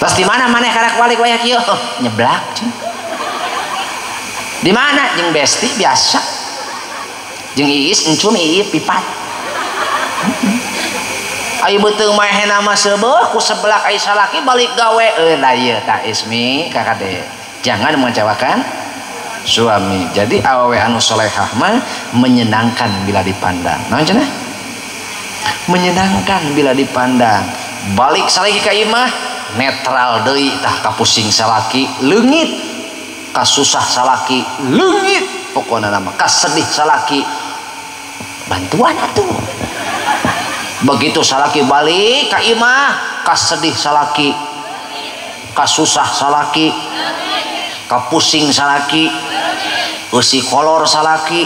Terus di mana maneh karek balik wayah kieu? Nyeblak cenah. Di mana jeung besti biasa. Jeung iis encum ieu pipat. Ai beuteung maehna mah seubeuh ku seblak ai salaki balik gawe lah ieu tah ismi kakade. Jangan mengecewakan suami. Jadi awewe anu solehah mah menyenangkan bila dipandang. Naon cenah? Menyenangkan bila dipandang. Balik salaki ka imah netral deui tah kapusing salaki leungit, kasusah salaki leungit, pokona mah kasedih salaki bantuan atuh. Begitu salaki balik ka imah kasedih salaki, kasusah salaki, kapusing salaki, eusi kolor salaki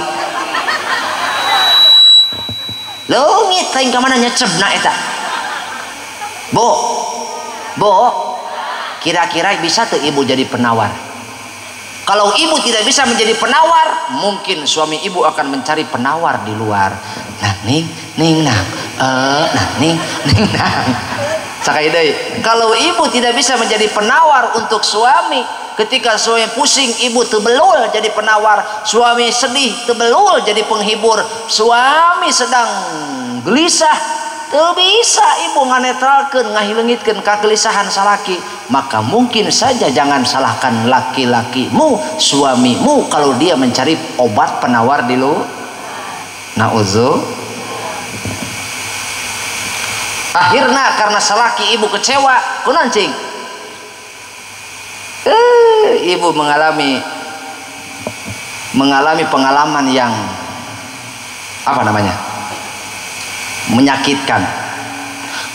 leungit teh ka mana nyecebna eta. Bu, bu, kira-kira bisa tuh ibu jadi penawar? Kalau ibu tidak bisa menjadi penawar, mungkin suami ibu akan mencari penawar di luar. Nah, ning, ning, nang, nah, ning, ning, nang. Sakai deui. Kalau ibu tidak bisa menjadi penawar untuk suami, ketika suami pusing, ibu tebelul jadi penawar. Suami sedih, tebelul jadi penghibur. Suami sedang gelisah, teu bisa ibu nganetralkeun, ngahileungitkeun kagelisahan salaki. Maka mungkin saja jangan salahkan laki-lakimu, suamimu kalau dia mencari obat penawar di lu. Nauzu. Akhirnya karena salaki ibu kecewa, kunaon cing? Ibu mengalami pengalaman yang apa namanya? Menyakitkan.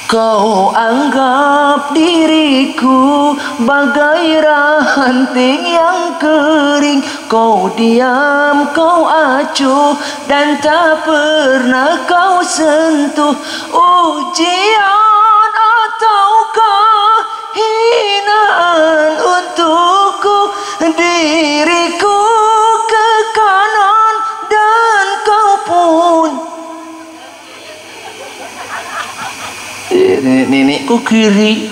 Kau anggap diriku bagai ranting yang kering, kau diam, kau acuh, dan tak pernah kau sentuh. Ujian ataukah hinaan untukku, diriku ke kanan dan kau pun nenekku kiri.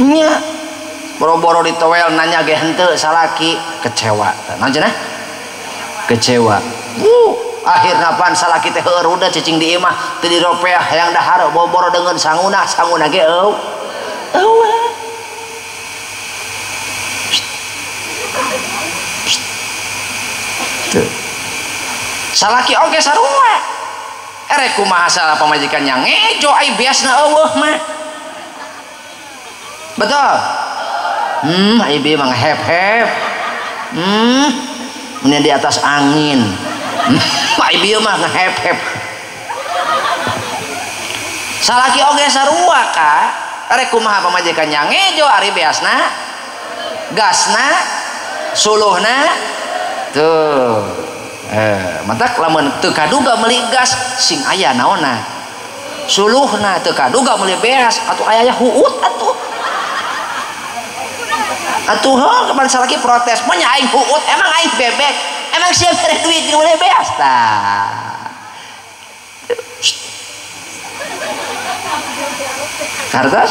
Nya boro-boro ditowel nanya ge henteu salaki kecewa. Naon cenah? Kecewa. Akhirna pan salaki teh heueuh udah cicing di imah teu diropeah hayang dahar boro-boro deungeun sanguna sanguna ge eueuh. Eueuh. Tuh. Salaki oge sarua. Erek kumaha salah pamajikan yang ngejo ai biasna eueuh mah. Betul? Ai bieu mah ngehep-hep. Mun di atas angin. Ai bieu mah ngehep-hep. Salaki oge sarua ka. Erek kumaha pamajikan yang ngejo ari biasna gasna suluhna tuh. Matak lamun teu kaduga meuli gas sing aya naonna suluhna, teu kaduga meuli beas atuh aya huut atuh. Atuh heuh kapan salaki protes, mah nya aing huut, emang aing bebek, emang sia mere duit jeung boleh beas tah. Kartos?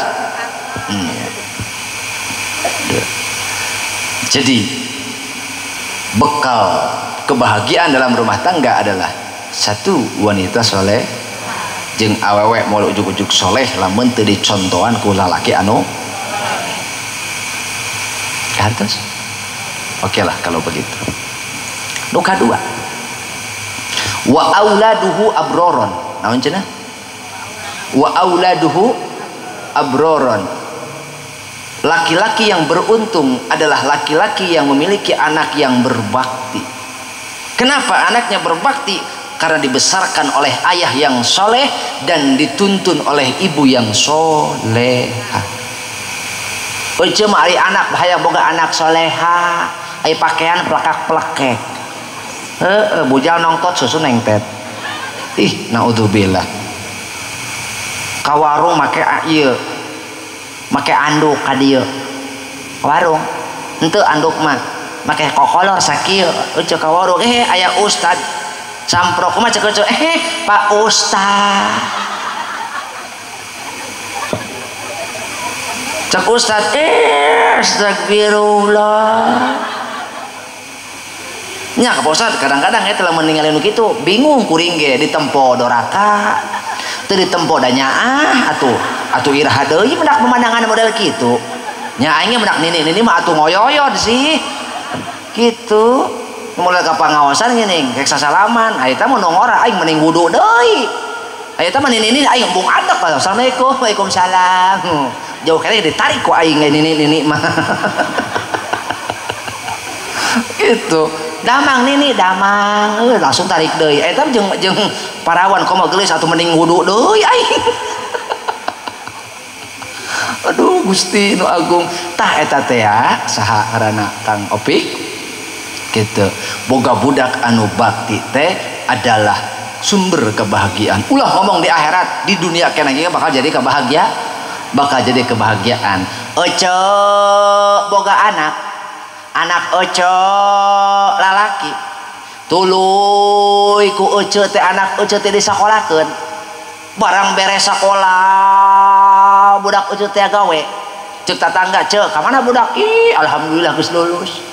Jadi bekal kebahagiaan dalam rumah tangga adalah satu, wanita soleh, jeung awewe moal ujug-ujug soleh lamun teu dicontohan ku lalaki anu kartos. Oke lah kalau begitu. Nu kadua, wa auladuhu abroron. Naon cenah? Wa auladuhu abroron. Laki-laki yang beruntung adalah laki-laki yang memiliki anak yang berbakti. Kenapa anaknya berbakti? Karena dibesarkan oleh ayah yang soleh dan dituntun oleh ibu yang soleha. Ece mah ari anak hayang boga anak soleha, ari pakaian pelekak-pelekek. Heeh, bujal nongtot susu nengtet. Ih, naudzubillah. Ka warung make ieu. Make anduk ka dieu. Warung henteu anduk mah make kokolor sakieu. Ece ka warung aya ustad. Samprok mah cek ece Pak Ustad. Cek ustad astagfirullah. Nya ka Ustad kadang-kadang eta lamun ningali nu kitu bingung kuring ge ditempo doraka. Teu ditempo da nyaah atuh. Atuh iraha deui mendak pemandangan model kitu. Nya aing ge mendak nini-nini mah atuh ngoyoyon sih. Kitu. Mulai ka pangaosan geuning rek sasalaman, aya teh mun ngora aing mending wudu deui. Aya teh mah nini-nini aing embung adek. Assalamualaikum, waalaikumsalam. Jauh kali ditarik ku aing nini-nini mah. Gitu. Damang nini damang, langsung tarik deui. Eta jeung jeung parawan komo geulis atuh mending wudu deui aing. Aduh Gusti nu agung. Tah eta teh ya saha ngaranna Kang Opik? Gitu. Boga budak anu bakti teh adalah sumber kebahagiaan. Ulah ngomong di akhirat, di dunia keneh ge bakal jadi kebahagia, bakal jadi kebahagiaan. Ece boga anak, anak ece lalaki, tuluy ku ece teh anak ece teh disakolakeun. Barang beres sakola budak ece teh gawe. Cek tatangga, cek ka mana budak? Ih, alhamdulillah geus lulus.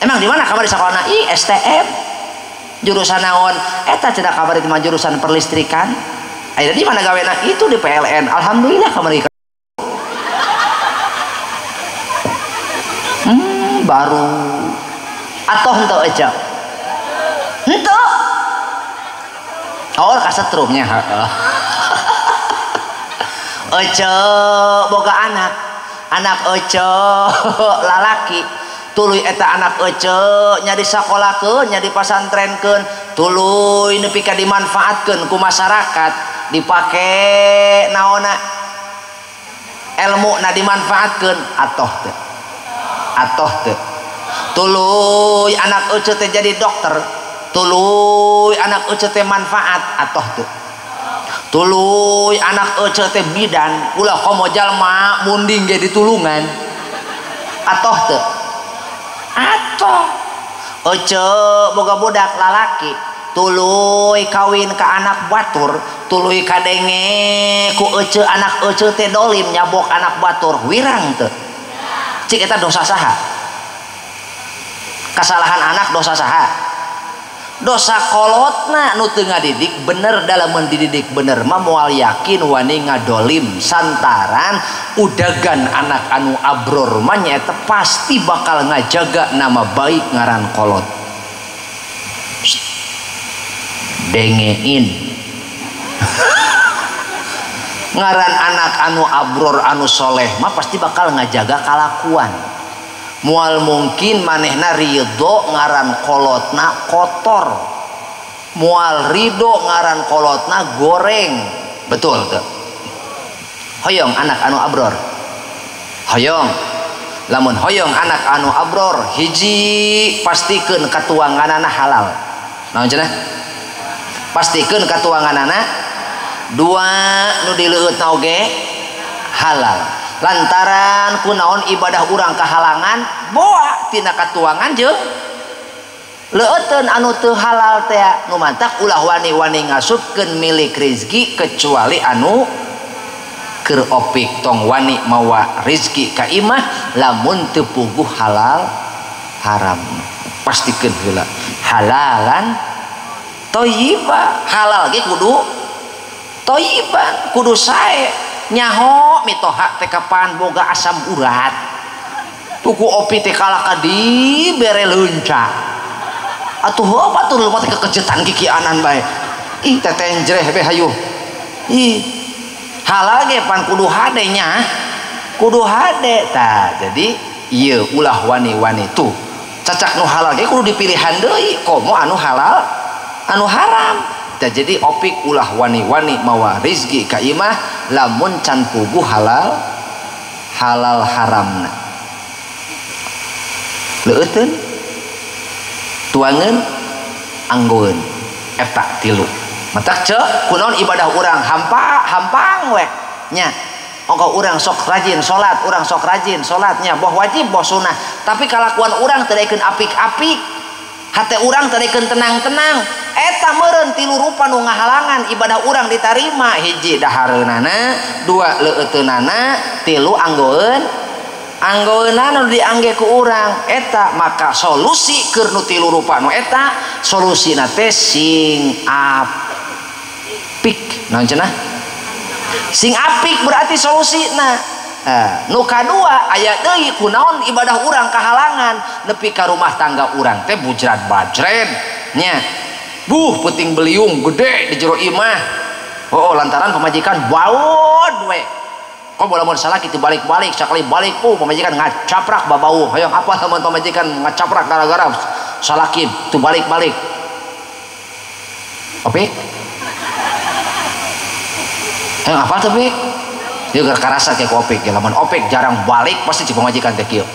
Emang di mana kamar di sekolahna? Ih, STM. Jurusan naon? Eta cenah kamar itu mah jurusan perlistrikan. Aya di mana gawena? Itu di PLN. Alhamdulillah kamar ieu. Baru. Atoh henteu ece? Henteu. Oh, kasetrumnya heeh. Ece boga anak. Anak ece lalaki. Tuluy eta anak ece nya disakolakeun, nya dipasantrenkeun, tuluy nepi ka dimanfaatkeun ku masyarakat, dipake naonna elmuna dimanfaatkeun, atoh teu? Atoh teu? Tuluy anak ece teh jadi dokter, tuluy anak ece teh manfaat, atoh teu? Tuluy anak ece teh bidan, ulah komo jalma munding ge ditulungan, atoh teu? Atoh. Ece boga budak lalaki, tuluy kawin ka anak batur, tuluy kadenge ku ece anak ece teh dolim nyabok anak batur, wirang teu? Cik eta dosa saha? Kesalahan anak dosa saha? Dosa kolotna nu teu ngadidik bener. Dalam mendidik bener mah moal yakin wani ngadolim, santaran udagan anak anu abror mah nyaeta pasti bakal ngajaga nama baik ngaran kolot. Dengein. Ngaran anak anu abror anu soleh mah pasti bakal ngajaga kalakuan. Mual mungkin manehna ridho ngaran kolotna kotor, mual ridho ngaran kolotna goreng. Betul tuh? Hoyong anak anu abror, hoyong. Lamun hoyong anak anu abror, hiji pastikeun katuanganana halal. Naon cenah? Pastikeun katuanganana. Dua, nu dileueutna oge halal. Lantaran kunaon ibadah urang kahalangan boa tina katuangan jeung leueteun anu teu halal teh nu mantak ulah wani-wani ngasupkeun milik rizki kecuali anu keur opik. Tong wani mawa rizki ka imah lamun teu puguh halal haram. Pastikeun heula halalan thayyiba, halal ge kudu thayyiban, kudu sae. Nyaho mitoha teh kapan boga asam urat tuku opi teh kalaka di bere leunca atuh heuh batur mah teh kekejetan kikianan bae ih teteh jreh be hayu ih halal ge pan kudu hade nya kudu hade. Tah jadi ieu ulah wani-wani tuh cacak nu halal ge kudu dipilihan deui komo anu halal anu haram. Jadi opik ulah wani-wani mawa rizki ka imah lamun can puguh halal halal haramna. Leueteun tuangeun anggoeun eta tilu. Matak ceuk kunaon ibadah urang hampa hampang we nya. Ongko urang sok rajin salat, urang sok rajin salatnya boh wajib boh sunah, tapi kalakuan urang teu daekeun apik-apik, hate urang teu daekeun tenang-tenang. Eta meureun tilu rupa nu ngahalangan ibadah urang ditarima. Hiji dahareunana, dua leueuteunana, tilu anggoeun anggoeunana nu diangge ku urang. Eta maka solusi keur nu tilu rupa nu eta solusina teh sing apik. Naon cenah? Sing apik berarti solusina. Nu kadua aya deui kunaon ibadah urang kahalangan nepi ka rumah tangga urang teh bujrat bajret nya. Buh puting beliung gede di jero imah. Oh, lantaran pemajikan baud we. Kok lamun salah kitu balik-balik sakali balik oh pemajikan ngacaprak babau. Hayang apa lamun pemajikan ngacaprak gara-gara salaki tu balik-balik. Opik? Hayang apa tuh pik? Dia gara karasa kayak opik ya, lamun opik jarang balik pasti si pemajikan teh kieu.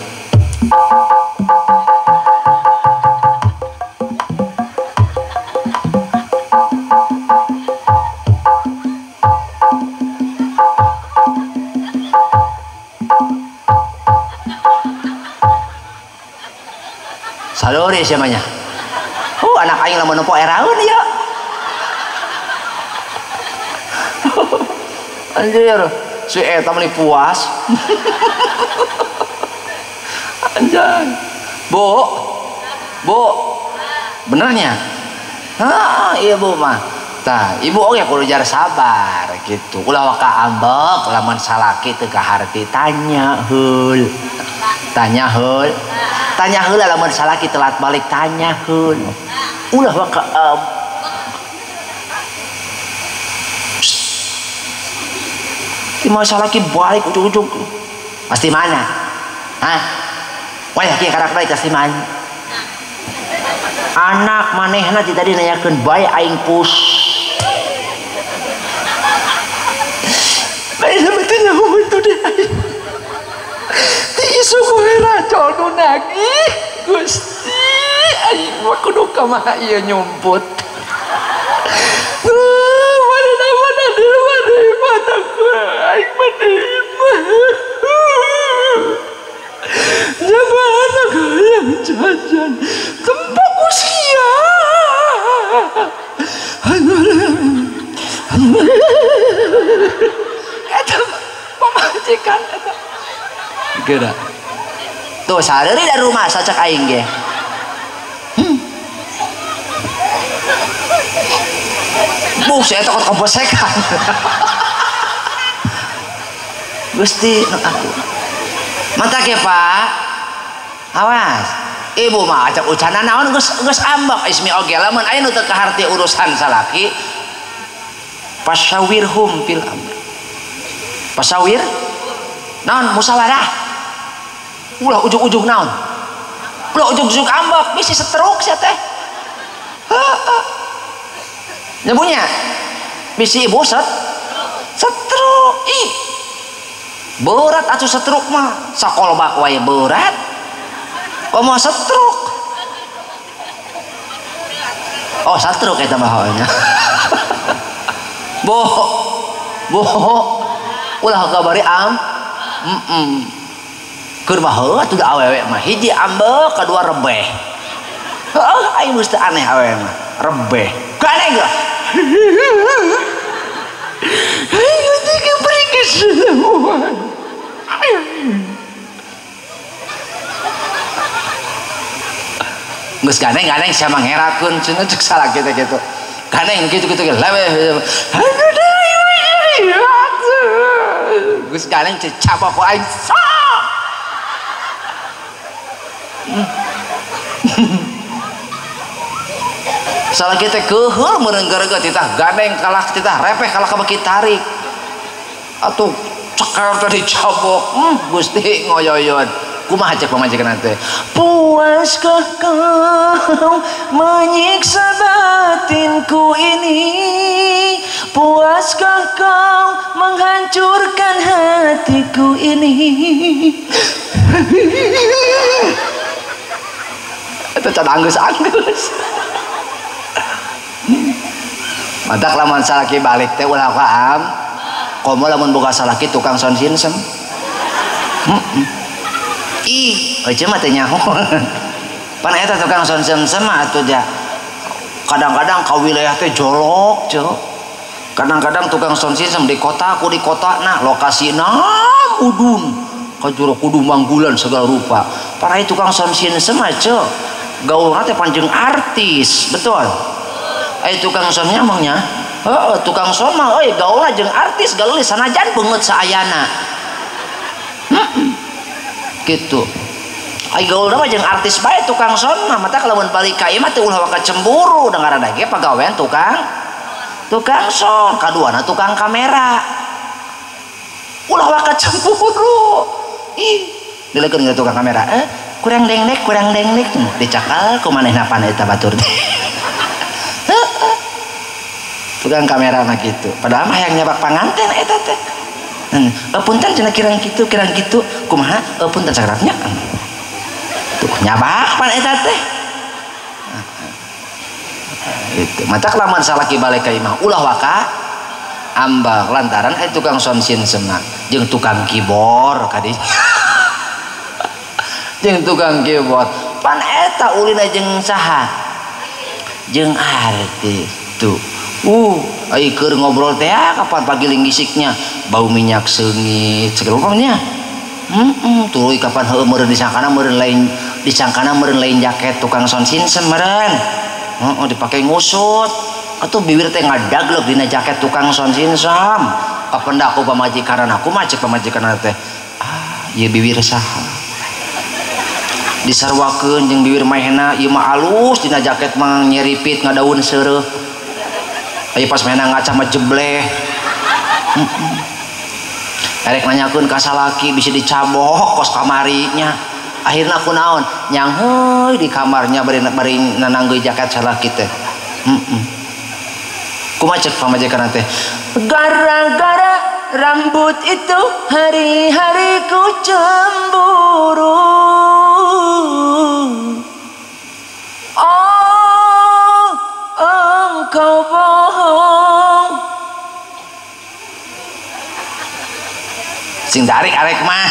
Saluri siamanya. Oh, anak aing lamun nempo eraeun ieu. Anjir, si eta meni puas. Anjay. Bu. Bu. Benernya? Heeh, iya Bu mah. Tah, ibu oge kudu jar sabar gitu. Ulah waka ambek lamun salaki teu kaharti tanya heul. Tanya heul. Tanya heula lamun salaki telat balik tanya heul. Ulah waka di masa salaki balik ujug-ujug pasti mana? Hah? Wah, kieu karak balik pasti mana? Anak manehna ti tadi nanyakeun bae aing pus. Bae sampe nyaho itu deh. Ti isu ku heracol nu nagih Gusti aing mah kudu kumaha ieu nyumput. Aing mah anak hayang jajan tempat usia. Eta pamajikan eta. Geura. Tuh sareuri dari rumah sacak aing ge. Buh, saya takut komposekan. Gusti nu aku. Mantak ya Pak. Awas. Ibu mah acak ucana naon geus geus ambek ismi oge lamun aya nu teu kaharti urusan salaki pasyawirhum fil amr. Pasawir naon musyawarah. Ulah ujug-ujug naon. Ulah ujug-ujug ambek bisi setruk sia teh. Heeh. Nyebunya bisi ibu setruk ih. Berat atuh setruk mah sakolbak wae berat komo setruk. Oh setruk eta mah nya. Boh boh ulah kabari Keur mah heuh atuh da awewe mah hiji ambek kadua rebeh. Heuh aing geus teu aneh awewe mah rebeh. Ganeng geus. Ayo diberi keseluruhan. Geus ganeng-ganeng sia mangerakeun cenah cek salah kitu kitu. Ganeng kitu-kitu leweh. Geus ganeng cecabok ku aing. Salah kita keuheul meureun gara-gara titah gandeng kalah titah repeh kalah ka beki tarik atuh ceker teh dicabok. Gusti ngoyoyon kumaha cek pamajikan teh, puaskah kau menyiksa batinku ini, puaskah kau menghancurkan hatiku ini. Itu can anggeus-anggeus. Matak lamun salaki balik teh ulah kaam komo lamun boga salaki tukang sound system. Ih, eueuh mah teu nyaho. Pan eta tukang sound system mah atuh ja. Kadang-kadang ka wilayah teh jolok, ceu. Kadang-kadang tukang sound system di kota ku di kota nah lokasina udun ka jero kudu manggulan segala rupa. Para tukang sound system mah ceu gaulna teh panjang artis, betul. Tukang soundnya emangnya heeh tukang sound mah euy gaulna jeung artis gaul sanajan beungeut saayana. Gitu. Ai gaulna mah jeung artis bae tukang sound mah mata lamun balik ka ieu mah teu ulah waka cemburu da ngaranna ge pagawean tukang sound, kaduana tukang kamera. Ulah waka cemburu. Ih, dilekeun ka tukang kamera, kurang dengdek dicakal ku manehna pan eta batur teh. Tukang kamera mah gitu. Padahal mah hayang nyabak panganten eta teh. Punten cenah kirang kitu kumaha punten sakarapnya. Tuh nyabak pan eta teh. Itu. Mata kelamaan salaki balik ka imah ulah waka ambak lantaran aya tukang sound system jeung tukang keyboard kadinya. Jeung tukang keyboard. Pan eta ulina jeung saha? Jeung artis tuh. Ai keur ngobrol teh kapan pagiling gisiknya bau minyak seungit segala rupanya. Tuluy kapan heueuh meureun disangkana meureun lain jaket tukang sound system meureun. Heeh dipake ngusut. Atuh bibir teh ngadaglek dina jaket tukang sound system. Kapendak ku pamajikan aku mah cek pamajikan teh. Ah, ieu bibir saha? Disarwakeun jeung bibir mahena ieu mah alus dina jaket mah nyeripit ngadaun seureuh. Ayo pas mainan ngaca mah jebleh. Erek nanyakeun ka salaki bisa dicabok kos kamarinya. Akhirna ku naon? Nyangeuy di kamarnya bari nananggeui jaket salaki teh. Kumaha cek pamajikan teh? Gara-gara rambut itu hari-hari ku cemburu. Oh, engkau bohong. Sing tarik arek mah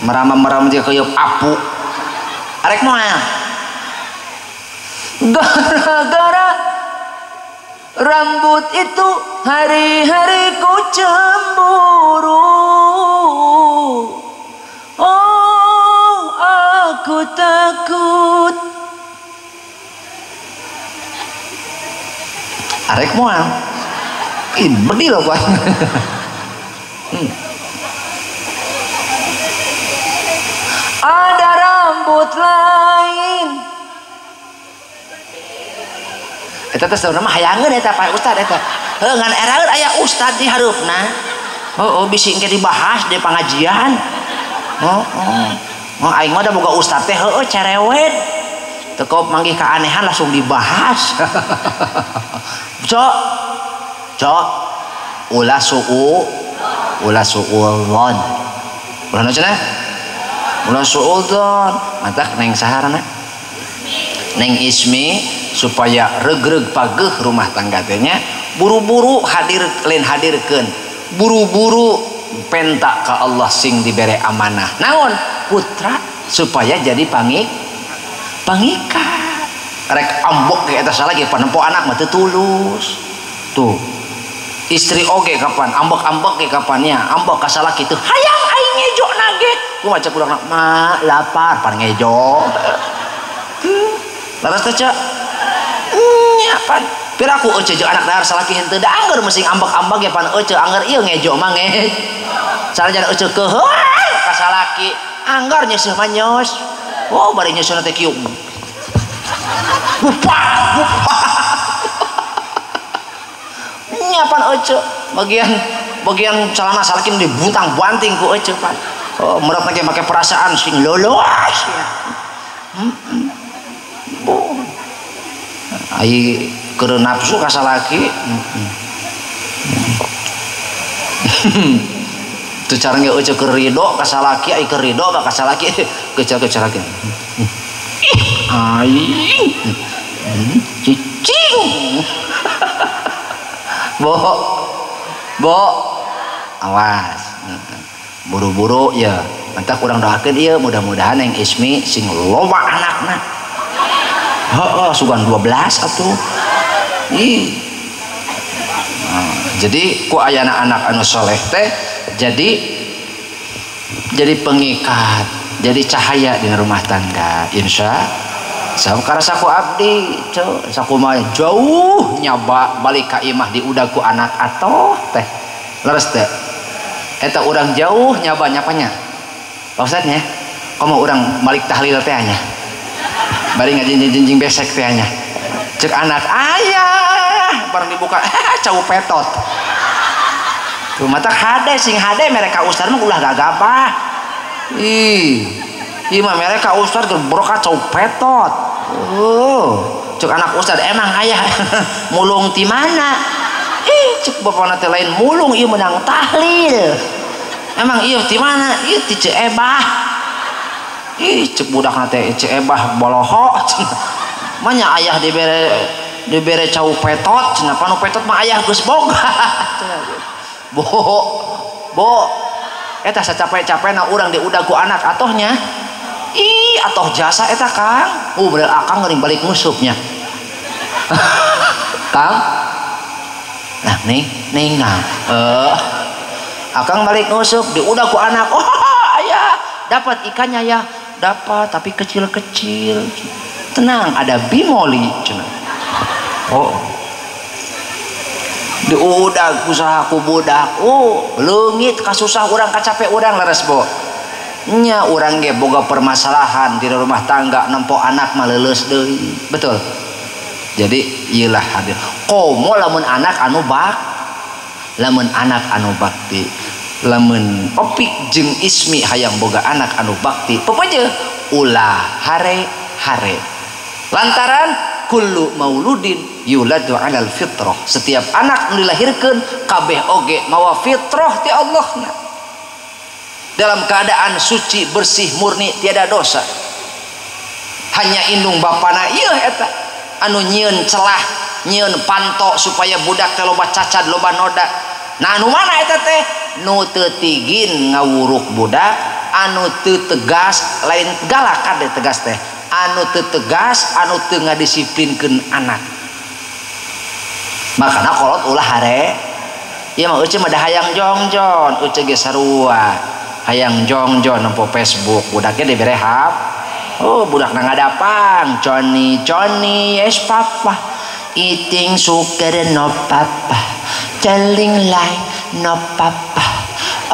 merama-merama dia keuyeub apu. Arek mah gara-gara rambut itu hari-hari ku cemburu. Oh, aku takut. Arek moal. Ih, bedil loh, Pak. Ada rambut lain. Eta teh saurna mah hayangeun eta Pak Ustad eta. Heuh ngan eraeun aya ustad di hareupna. Heuh bisi engke dibahas di pangajian. Heeh. Oh aing mah da boga ustad teh heueuh cerewet. Teu kop manggih keanehan langsung dibahas. Cok. Cok. Ulah su'u, ulah su'udzon. Ulah naon cenah? Ulah su'udzon. Matak neng saharana? Neng Ismi supaya regreg pageuh rumah tangga teh nya, buru-buru hadir lain hadirkeun, buru-buru
penta ka Allah sing dibere amanah. Naon? Putra supaya jadi pangikat. Rek ambok ge eta salah ge panempo anak mah teu tulus. Tuh. Istri oge kapan ambek-ambek ge kapannya ambek ka salaki teu hayang aing ngejo nage. Kumaha cek urang ma lapar pan ngejo. Laras teh cek. Nya pan piraku euceu jeung anak dahar salaki henteu da angger mesti ambek-ambek ge pan euceu angger ieu ngejo mah nge. Sanajan euceu keuheul ka salaki anggar nyeuseuh mah nyos. Oh bari nyeuseuhna teh kieu. Bupak bupak. Nya pan euceu bagian celana salaki dibuntang banting ku euceu pan. Oh meureup ge make perasaan sing loloas ya. Bu. Ai keur nafsu ka salaki. Teu cara ge euceu keur ridho ka salaki, ai keur ridho ka salaki kecer lagi. Ih, aing. Cicing. Bo. Bo. Awas. Buru-buru ya. Mantap urang doakeun ieu mudah-mudahan yang Ismi sing loba anakna. Heeh, sugan 12 atuh. Ih. Nah, jadi ku ayana anak anu soleh teh jadi pengikat, jadi cahaya di rumah tangga. Insya Allah karasa ku abdi sakumaha jauh nyaba balik ka imah diudag ku anak atoh teh. Leres teh. Eta urang jauh nyaba nyapanya. Pak Ustad nya, komo urang balik tahlil teh nya. Bari ngajinjing besek teh nya. Cek anak ayah bareng dibuka cau petot. Tuh mata hade sing hade mereka ustad mah ulah gagabah. Ih, ieu mah mereka ustad keur broka cau petot. Cek anak ustad emang ayah mulung ti mana? Ih, cek bapana teh lain mulung ieu menang tahlil. Emang ieu ti mana? Ieu ti Ceu Ebah. Ih, cek budakna teh Ceu Ebah boloho. Manya ayah dibere cau petot, cenah panu petot mah ayah geus boga. Bo, bo, eta sacapek-capekna urang diudag ku anak atohnya. Ih, atoh jasa eta Kang. Bener akang geuning balik ngusupnya. Kang. Nah, nih, nah. Akang balik ngusup diudag ku anak. Oh, ayah, dapat ikannya ya. Dapat, tapi kecil-kecil. Tenang, ada bimoli cenah. Oh. Diudag usaha ku budak. Oh, leungit kasusah urang kacape urang leres bo. Nya urang ge boga permasalahan di rumah tangga nempo anak mah leuleus deui. Betul. Jadi ieu lah hadir. Komo lamun anak anu bak, lamun anak anu bakti, lamun Opik jeung Ismi hayang boga anak anu bakti, pepeje ulah hare-hare. Lantaran kullu mauludin yuladu alal fitrah. Setiap anak nu dilahirkeun kabeh oge mawa fitrah ti Allahna. Dalam keadaan suci, bersih, murni, tiada dosa. Hanya indung bapana ieu eta anu nyieun celah, nyieun panto supaya budak teh loba cacat, loba noda. Nah anu mana eta teh? Nu teu tigin ngawuruk budak, anu teu tegas, lain galak kade tegas teh. Anu teu tegas, anu teu ngadisiplinkeun anak. Makana kolot ulah hare. Ieu mah euceu mah da hayang jongjon, euceu ge sarua. Hayang jongjon nempo Facebook, budaknya dibere hap. Oh, budak na ngadapang, Johnny, Johnny, yes papa. Eating sugar no papa. Telling lie no papa.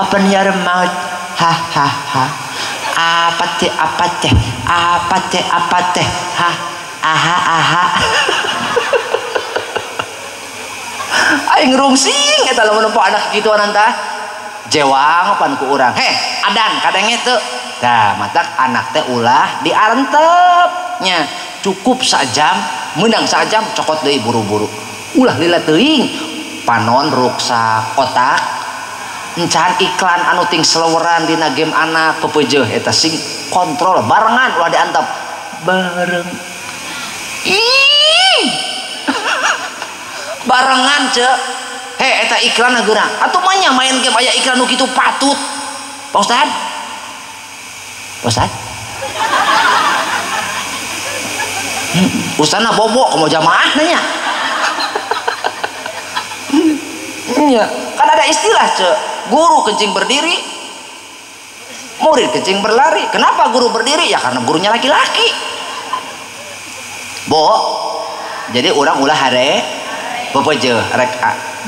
Open your mouth, ha ha ha. Apa teh, apa teh, apa teh, apa teh, ha, aha, aha. Aing rungsing eta lamun nempo anak kituan tah. Jewang pan ku urang. Heh, adan kadang teu. Tah, matak anak teh ulah diarentep nya. Cukup sajam, meunang sajam cokot deui buru-buru. Ulah lila teuing, panon ruksak otak. Encan iklan anu ting seleweran dina game anak pepeujeuh eta sing kontrol barengan ulah diantep. Bareng. Ih. Barengan cek.
Heh eta iklan geura. Atuh mah nya main game aya iklan nu kitu patut. Pak Ustad? Pak Ustad? Ustadna bobo komo jamaah nanya. Iya, kan ada istilah ce, guru kencing berdiri, murid kencing berlari. Kenapa guru berdiri? Ya karena gurunya laki-laki. Bo, jadi orang ulah hare pepeje rek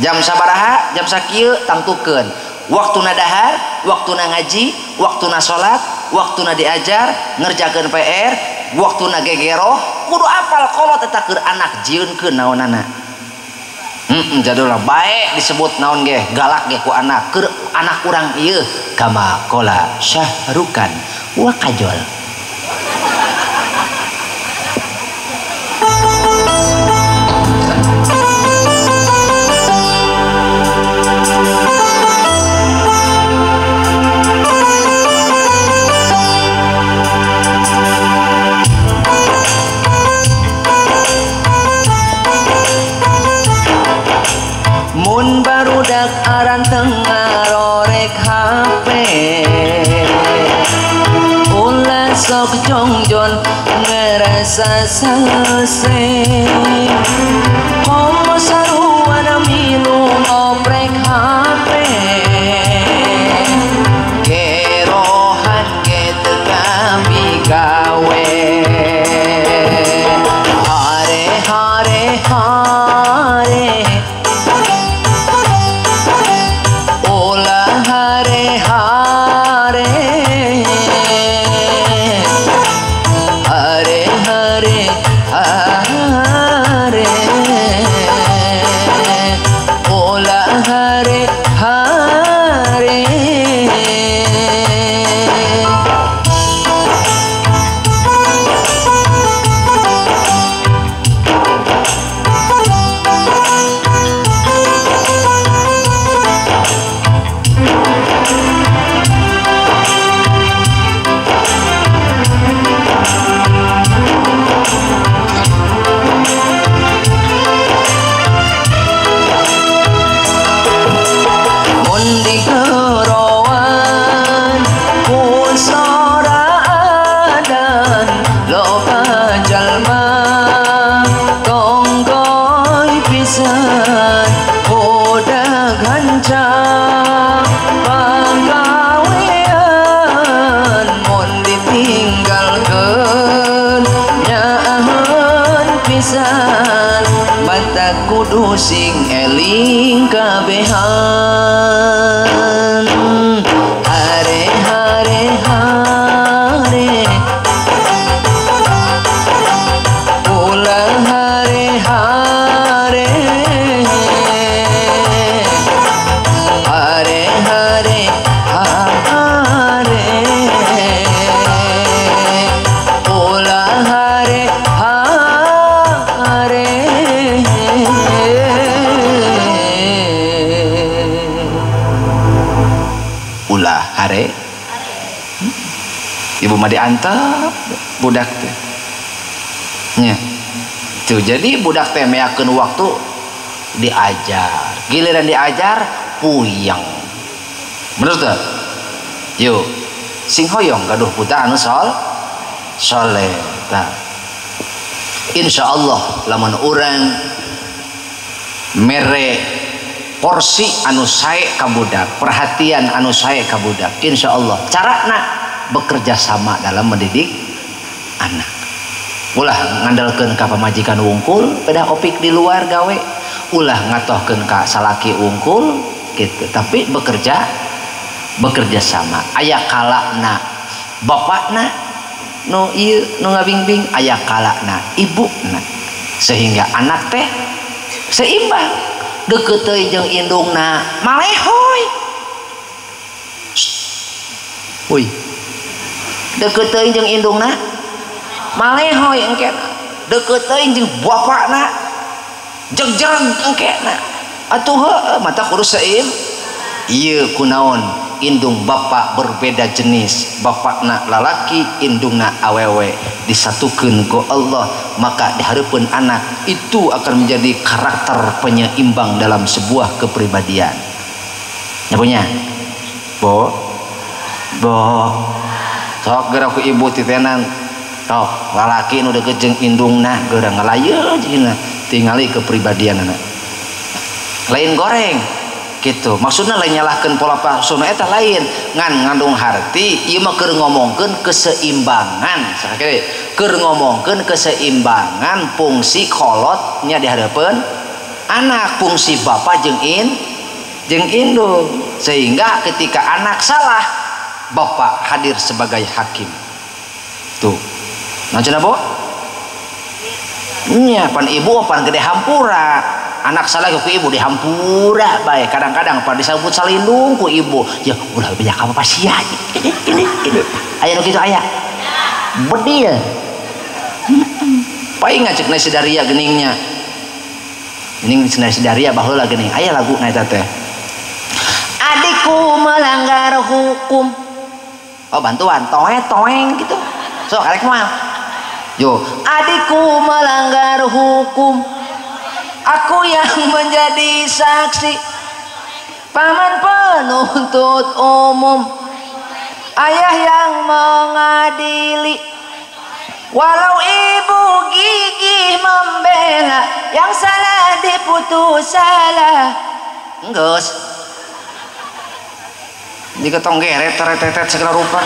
jam sabaraha, jam sakieu tangtukeun. Waktuna dahar, waktuna ngaji, waktuna salat, waktuna diajar, ngerjakeun PR, waktuna gegeroh, kudu apal kolot eta keur anak jieunkeun naonana. Jadullah baik disebut naon ge galak ge ku anak keur anak urang ieu kama qala Syahrukan wa Kajol. Mun barudak aranteng ngarorek HP ulah sok jongjon ngerasa sase komo saruana milu ngoprek HP kerohan ge teu kami gawe hare hare hare hare hare hare ola hare hare. Mata kudu sing eling kabehan hare hare hare ulah hare hare hare hare hare ulah hare hare ulah hare. Ibu mah diantep budak teh nya. Tuh jadi budak teh meakeun waktu diajar, giliran diajar puyeng. Bener teu? Yuk sing hoyong gaduh putra anu soleh. Tah insyaallah lamun urang mere porsi anu sae ka budak, perhatian anu sae ka budak, insyaallah carana bekerja sama dalam mendidik anak. Ulah ngandalkeun ka pamajikan wungkul, pedah opik di luar gawe, ulah ngatohkeun ka salaki wungkul gitu, tapi bekerja sama. Aya kalana bapakna nu ieu nu ngabingbing, aya kalana ibuna, sehingga anak teh seimbang. Deket teuing jeung indungna malehoy. Uy. Deket teuing jeung indungna malehoy engkena. Deket teuing jeung bapakna jegjeg engkena. Atuh heueuh mata kudu seim. Ieu kunaon?
Indung bapak berbeda jenis, bapakna lalaki, indungna awewe, disatukeun ku Allah, maka dihareupeun anak itu akan menjadi karakter penyeimbang dalam sebuah kepribadian. Ya punya? Bo, bo, sok geura ku ibu titenan, sok lalaki nu deukeut jeung indungna geura ngalayeun jeung tingali kepribadian anak. Lain goreng. Gitu maksudnya lain nyalahkan pola pasuna eta lain ngan ngandung harti ieu mah keur ngomongkeun keseimbangan sakali keur ngomongkeun keseimbangan fungsi kolotnya di hareupeun anak, fungsi bapak jeung jeung indung, sehingga ketika anak salah bapak hadir sebagai hakim. Tuh naon cenah Bu? Nya pan ibu pan gede hampura, anak salah ku ibu dihampura bae, kadang-kadang pan disebut salindung ku ibu, ya ulah banyak apa sia ini aya nu kitu aya bedil paing ngacek na Sidaria geningnya gening Sidaria baheula gening aya lagu na eta teh adikku melanggar hukum, oh bantuan toe toeng gitu sok karek moal yo adikku melanggar hukum, aku yang menjadi saksi, paman penuntut umum, ayah yang mengadili, walau ibu gigih membela, yang salah diputus salah. Enggeus diketong geret teretetet segala rupa.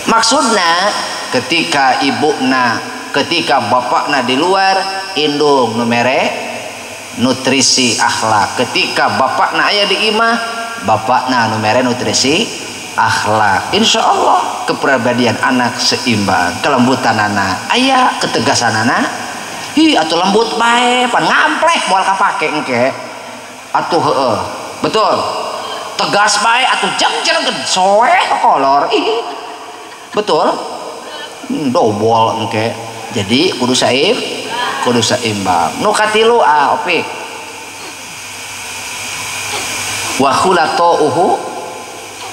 Maksudna ketika ibuna, ketika bapakna di luar, indung nu mere nutrisi akhlak. Ketika bapakna aya di imah, bapakna nu mere nutrisi akhlak. Insya Allah kepribadian anak seimbang, kelembutan anak aya, ketegasan anak hi atuh lembut bae pan ngampleh moal kapake engke atuh heueuh betul tegas bae atuh jeng-jeng soeh kolor ih betul dobol engke. Jadi kudu saim, kudu saimbang. Nu katilu ah opik. Wa khulaqauhu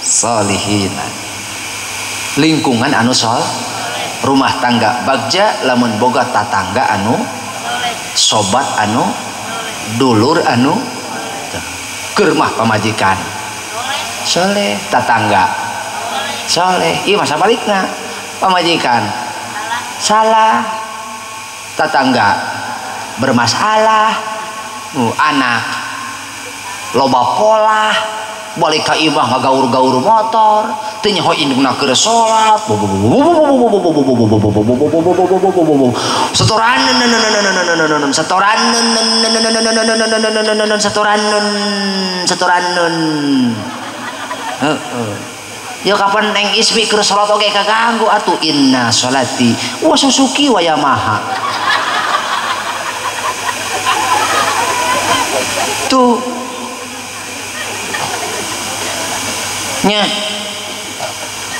salihina. Lingkungan anu sol, rumah tangga bagja lamun boga tatangga anu sobat anu dulur anu keur mah pamajikan soleh, tatangga soleh. Ieu masa balikna pamajikan salah, tetangga bermasalah, anak loba polah, balik ka imah ngagaur-gaur motor, teu nyaho indungna keur salat, setoran setoran setoran setoran. Heeh. Ya kapan neng Ismi keur salat oge kaganggu atuh inna sholati wa susuki wa yamaha. Tuh. Nya.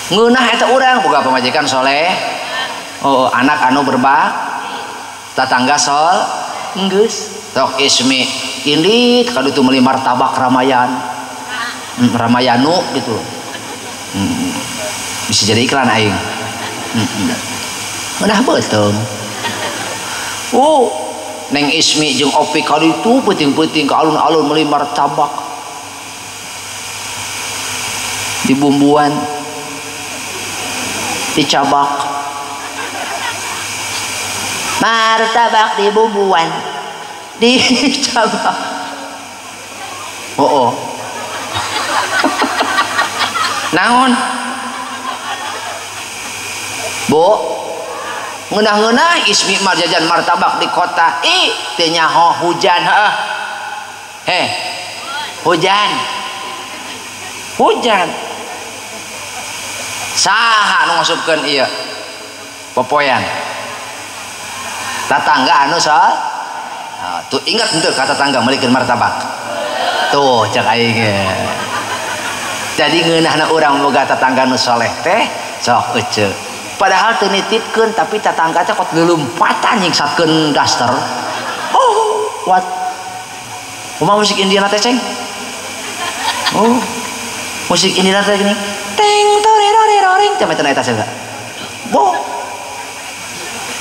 Ngeunah eta urang boga pamajikan soleh. Oh, anak anu berbak, tetangga sol, enggeus. Sok Ismi indit kaditu meuli martabak Ramayan. Ramayanu gitu. Bisa jadi iklan aing. Udah betul. Oh, Neng Ismi jeung Opi kali itu peuting-peuting ke alun-alun meuli martabak. Dibumbuan. Dicabak. Martabak dibumbuan. Dicabak. Oh, oh. Naon Bu ngeunah-ngeunah Ismi mah jajan martabak di kota ih teu nyaho hujan heuh heh hujan hujan saha nu ngasupkeun ieu popoyan tatangga anu sol tuh ingat henteu ka tatangga meulikeun martabak tuh cek aing. Jadi ngeunahna urang boga tatangga nu soleh teh sok ece. Padahal teu nitipkeun tapi tatangga teh kot leumpatan nyingsatkeun daster. Oh, what? Kumaha musik Indiana teh ceng? Oh.
Musik ini teh gini. Teng tore rore roring teh meten eta cenah. Bo.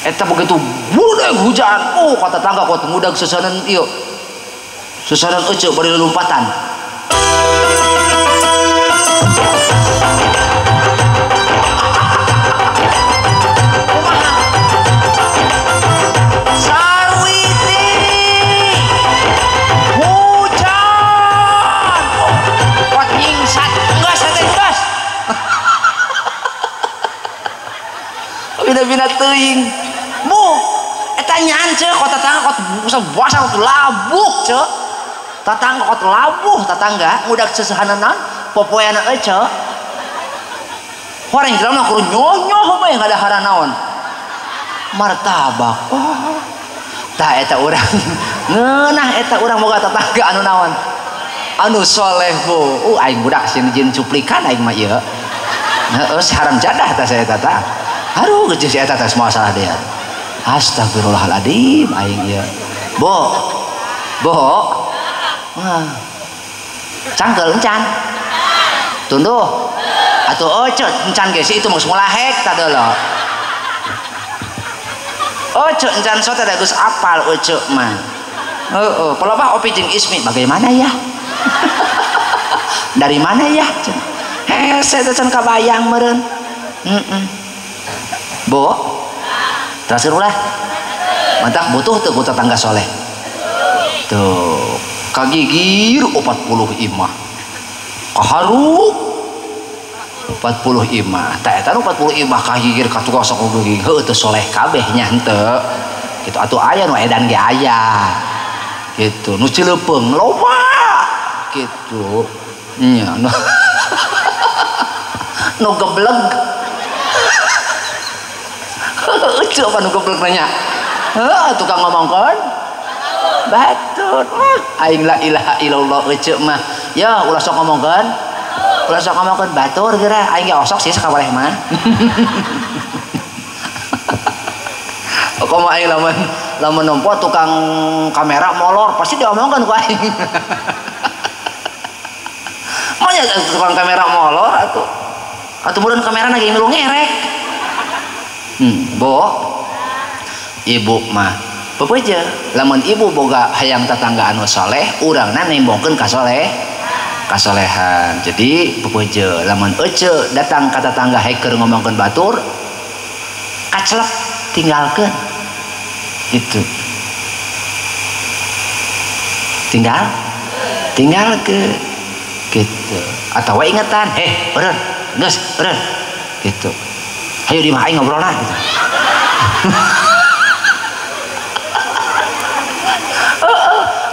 Eta begitu budak hujan. Oh, kata tetangga kuat ngudag susanan ieu. Susanan ece bari lompatan. Sarwiti hujan. Kuat nyingsat enggak sate gas. Bina-bina teuing. Bu, eta nyaan ceu kota tetangga kot basah kot labuh ceu. Tetangga kot labuh tetangga ngudag sesehanenan popoeana ece. Horeng jelema kudu nyonyoh bae ngadaharan naon. Martabak. Oh. Tah eta urang ngeunah eta urang boga tetangga anu naon? Anu soleh bu. Aing budak sieun jin cuplikan aing mah ieu. Heeh, haram jadah tah saya eta tah. Aduh, geus si eta teh masalah dia. Astagfirullahaladzim aing ieu. Bo. Bo. Wah. Cangkel encan. Tunduh. Atuh oce encan ge si itu mah mulahek tah deuleu. Oce encan sote da geus apal oce mah. Heeh, pelobah opi jeung Ismi bagaimana ya? Dari mana ya? Hese teh can kabayang meureun. Heeh. Bo. Terus ulah. Mantak butuh teu ku tetangga soleh. Tuh, kagigir 40 imah. Kaharuk 40 imah. Tah eta nu 40 imah kagigir ka tukang sok gigir. Heuh teu soleh kabeh nya henteu. Kitu atuh aya nu edan ge aya. Kitu nu cileupeung loba. Kitu. Nya nu nu gebleg. Ece apa nu geblek nanya? Heuh tukang ngomongkeun batur. Aing la ilaha illallah ece mah. Ya ulah sok ngomongkeun. Ulah sok ngomongkeun batur geura. Aing ge osok sih sakabareh mah. Komo aing lamun lamun nempo tukang kamera molor pasti diomongkeun ku aing. Monya tukang kamera molor atuh. Atuh meureun kamerana ge milu ngerek. Bo, ibu mah pepeje lamun ibu boga hayang tetangga anu soleh urangna nembongkeun ka soleh kasolehan. Jadi pepeje lamun ece datang ka tetangga hacker ngomongkeun batur kacelek tinggalkeun gitu, tinggalkeun gitu. Atau ingetan eureun geus eureun gitu. Ayo di mah aing ngobrol lah gitu.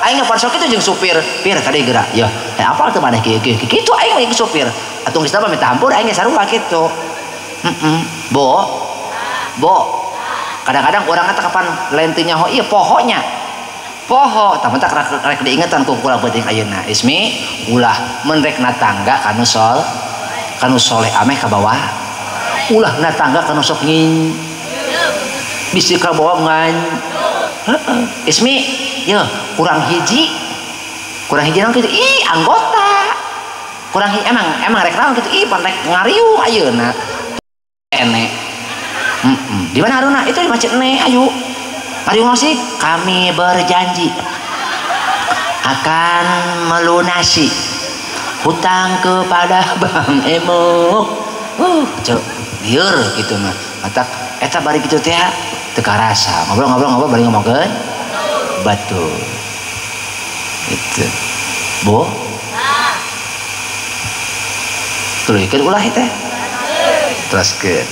Aing ngaparsok itu jeung supir, pir tadi gerak. Ya, apal teu maneh kieu kieu. Kitu aing mah jeung supir. Atuh geus mah minta ampun aing ge sarua kitu. Heeh. Bo. Bo. Kadang-kadang urang teh kapan lain teu nyaho ieu pohonya. Poho, tah mentak rek diingetan ku kula penting ayeuna. Ismi ulah mun rek natangga kanu sol, kanu soleh ameh ka bawah. Ulah na tangga kanu sok ngin bisi ka bawah ngan. Heeh. Ismi ye kurang hiji naon kitu ih anggota kurang hiji, emang rek naon kitu ih pan rek ngariung ayeuna ene. Heeh. Di mana haruna itu di masjid ne ayo ngariung sih kami berjanji akan melunasi hutang kepada Bang Emok. Cek lieur gitu mah. Matak eta bari kitu teh teu karasa. Ngobrol-ngobrol bari ngomongkeun batur. Gitu. Bo. Tuluykeun ulah teh. Teruskeun.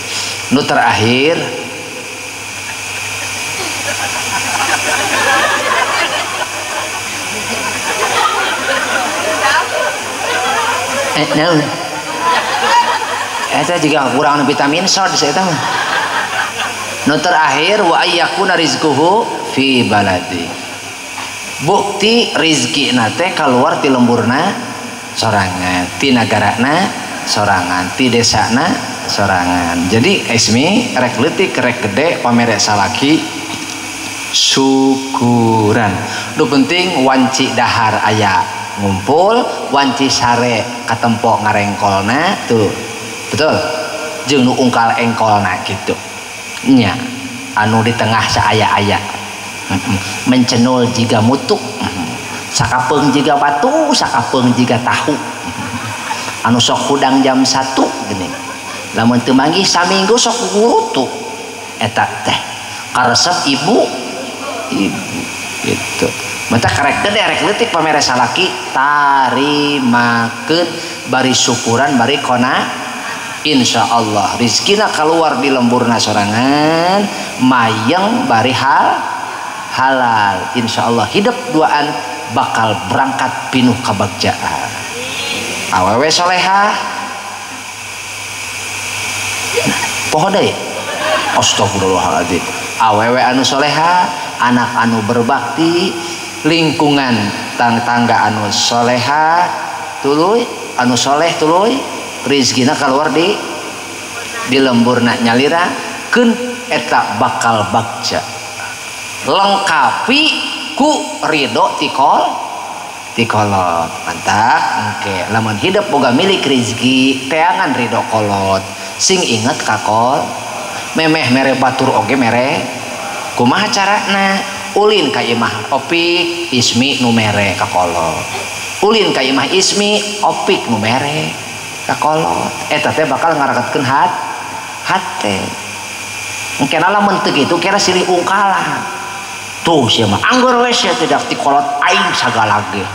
Nu terakhir naon? Eta juga kurang vitamin short saya mah. Nu terakhir wa ayyakuna rizquhu fi baladi. Bukti rizkina teh kaluar ti lemburna sorangan, ti nagarana sorangan, ti desana sorangan. Jadi esmi rek leutik rek gede pamere salaki syukuran. Nu penting wanci dahar aya. ngumpul wanci sare katempo ngarengkolna tuh betul jeung nu ungkal engkolna gitu nya anu di tengah saaya-aya mencenul jiga mutuk sakapeung jiga batu sakapeung jiga tahu anu sok hudang jam 1 geuning lamun teu manggih saminggu sok gurutu eta teh karesep ibu ibu gitu mata karek gede rek leutik pamere salaki tarimakeun bari syukuran bari kona insyaallah rizkina keluar di lemburna sorangan mayeng bari halal insyaallah hidup duaan bakal berangkat pinuh kabagjaan awewe solehah poho deui astagfirullahaladzim awewe anu soleha anak anu berbakti lingkungan tangga anu soleha tuluy anu soleh tuluy rizkina keluar di lemburna nyalira keun eta bakal bagja lengkapi ku ridho ti kolot mantap engke lamun hidup boga milik rizki teangan ridho kolot sing inget kakol memeh mere batur oge mere kumaha carana ulin ka imah Opik Ismi nu mere ka kolot ulin ka imah Ismi Opik nu mere ka kolot eta teh bakal ngaraketkeun hate engke lamun teu kitu kira silih ungkalan tuh sia mah anggur we sia tidak ti kolot aing sagala ge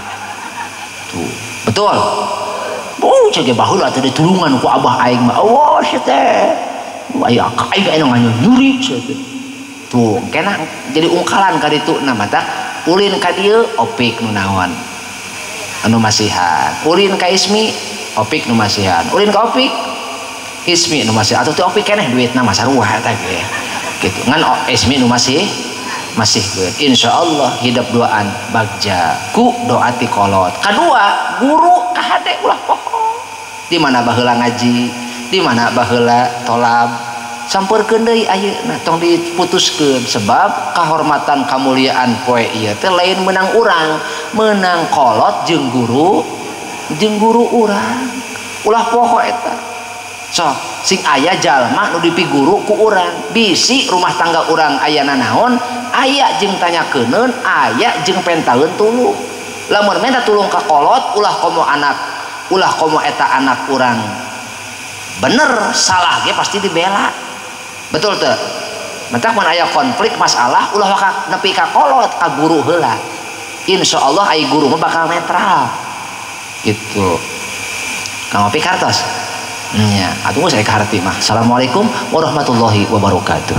tuh betul oh cege baheula teh ditulungan ku abah aing mah eueuh sia teh aya aing aya nyuri sia teh tuh kena jadi ungkalan ka ditu na mata ulin ka dieu Opik nu naon anu masihan ulin ka Ismi Opik nu masihan ulin ka Opik Ismi nu masihan atuh teh Opik keneh duitna mah sarua eta ge kitu ngan Ismi nu masih keun insyaallah hidup duaan bagja ku doa ti kolot kadua guru kahade ulah poho di mana baheula ngaji di mana baheula tolab sampeurkeun deui ayeuna tong diputuskeun sebab kahormatan kamuliaan poe ieu teh lain meunang urang meunang kolot jeung guru urang ulah poho eta sok sing aya jalma nu dipiguru ku urang bisi rumah tangga urang aya nanaon aya jeung tanyakeunun aya jeung pentaeun tulung lamun menta tulung ka kolot ulah komo anak ulah komo eta anak urang bener salah ge pasti dibela betul teu mentak mun aya konflik masalah ulah waka nepi ka kolot ka guru heula insyaallah ai guru mah bakal netral gitu Kang Opi kartos nya atuh saya kaharti mah. Assalamualaikum warahmatullahi wabarakatuh.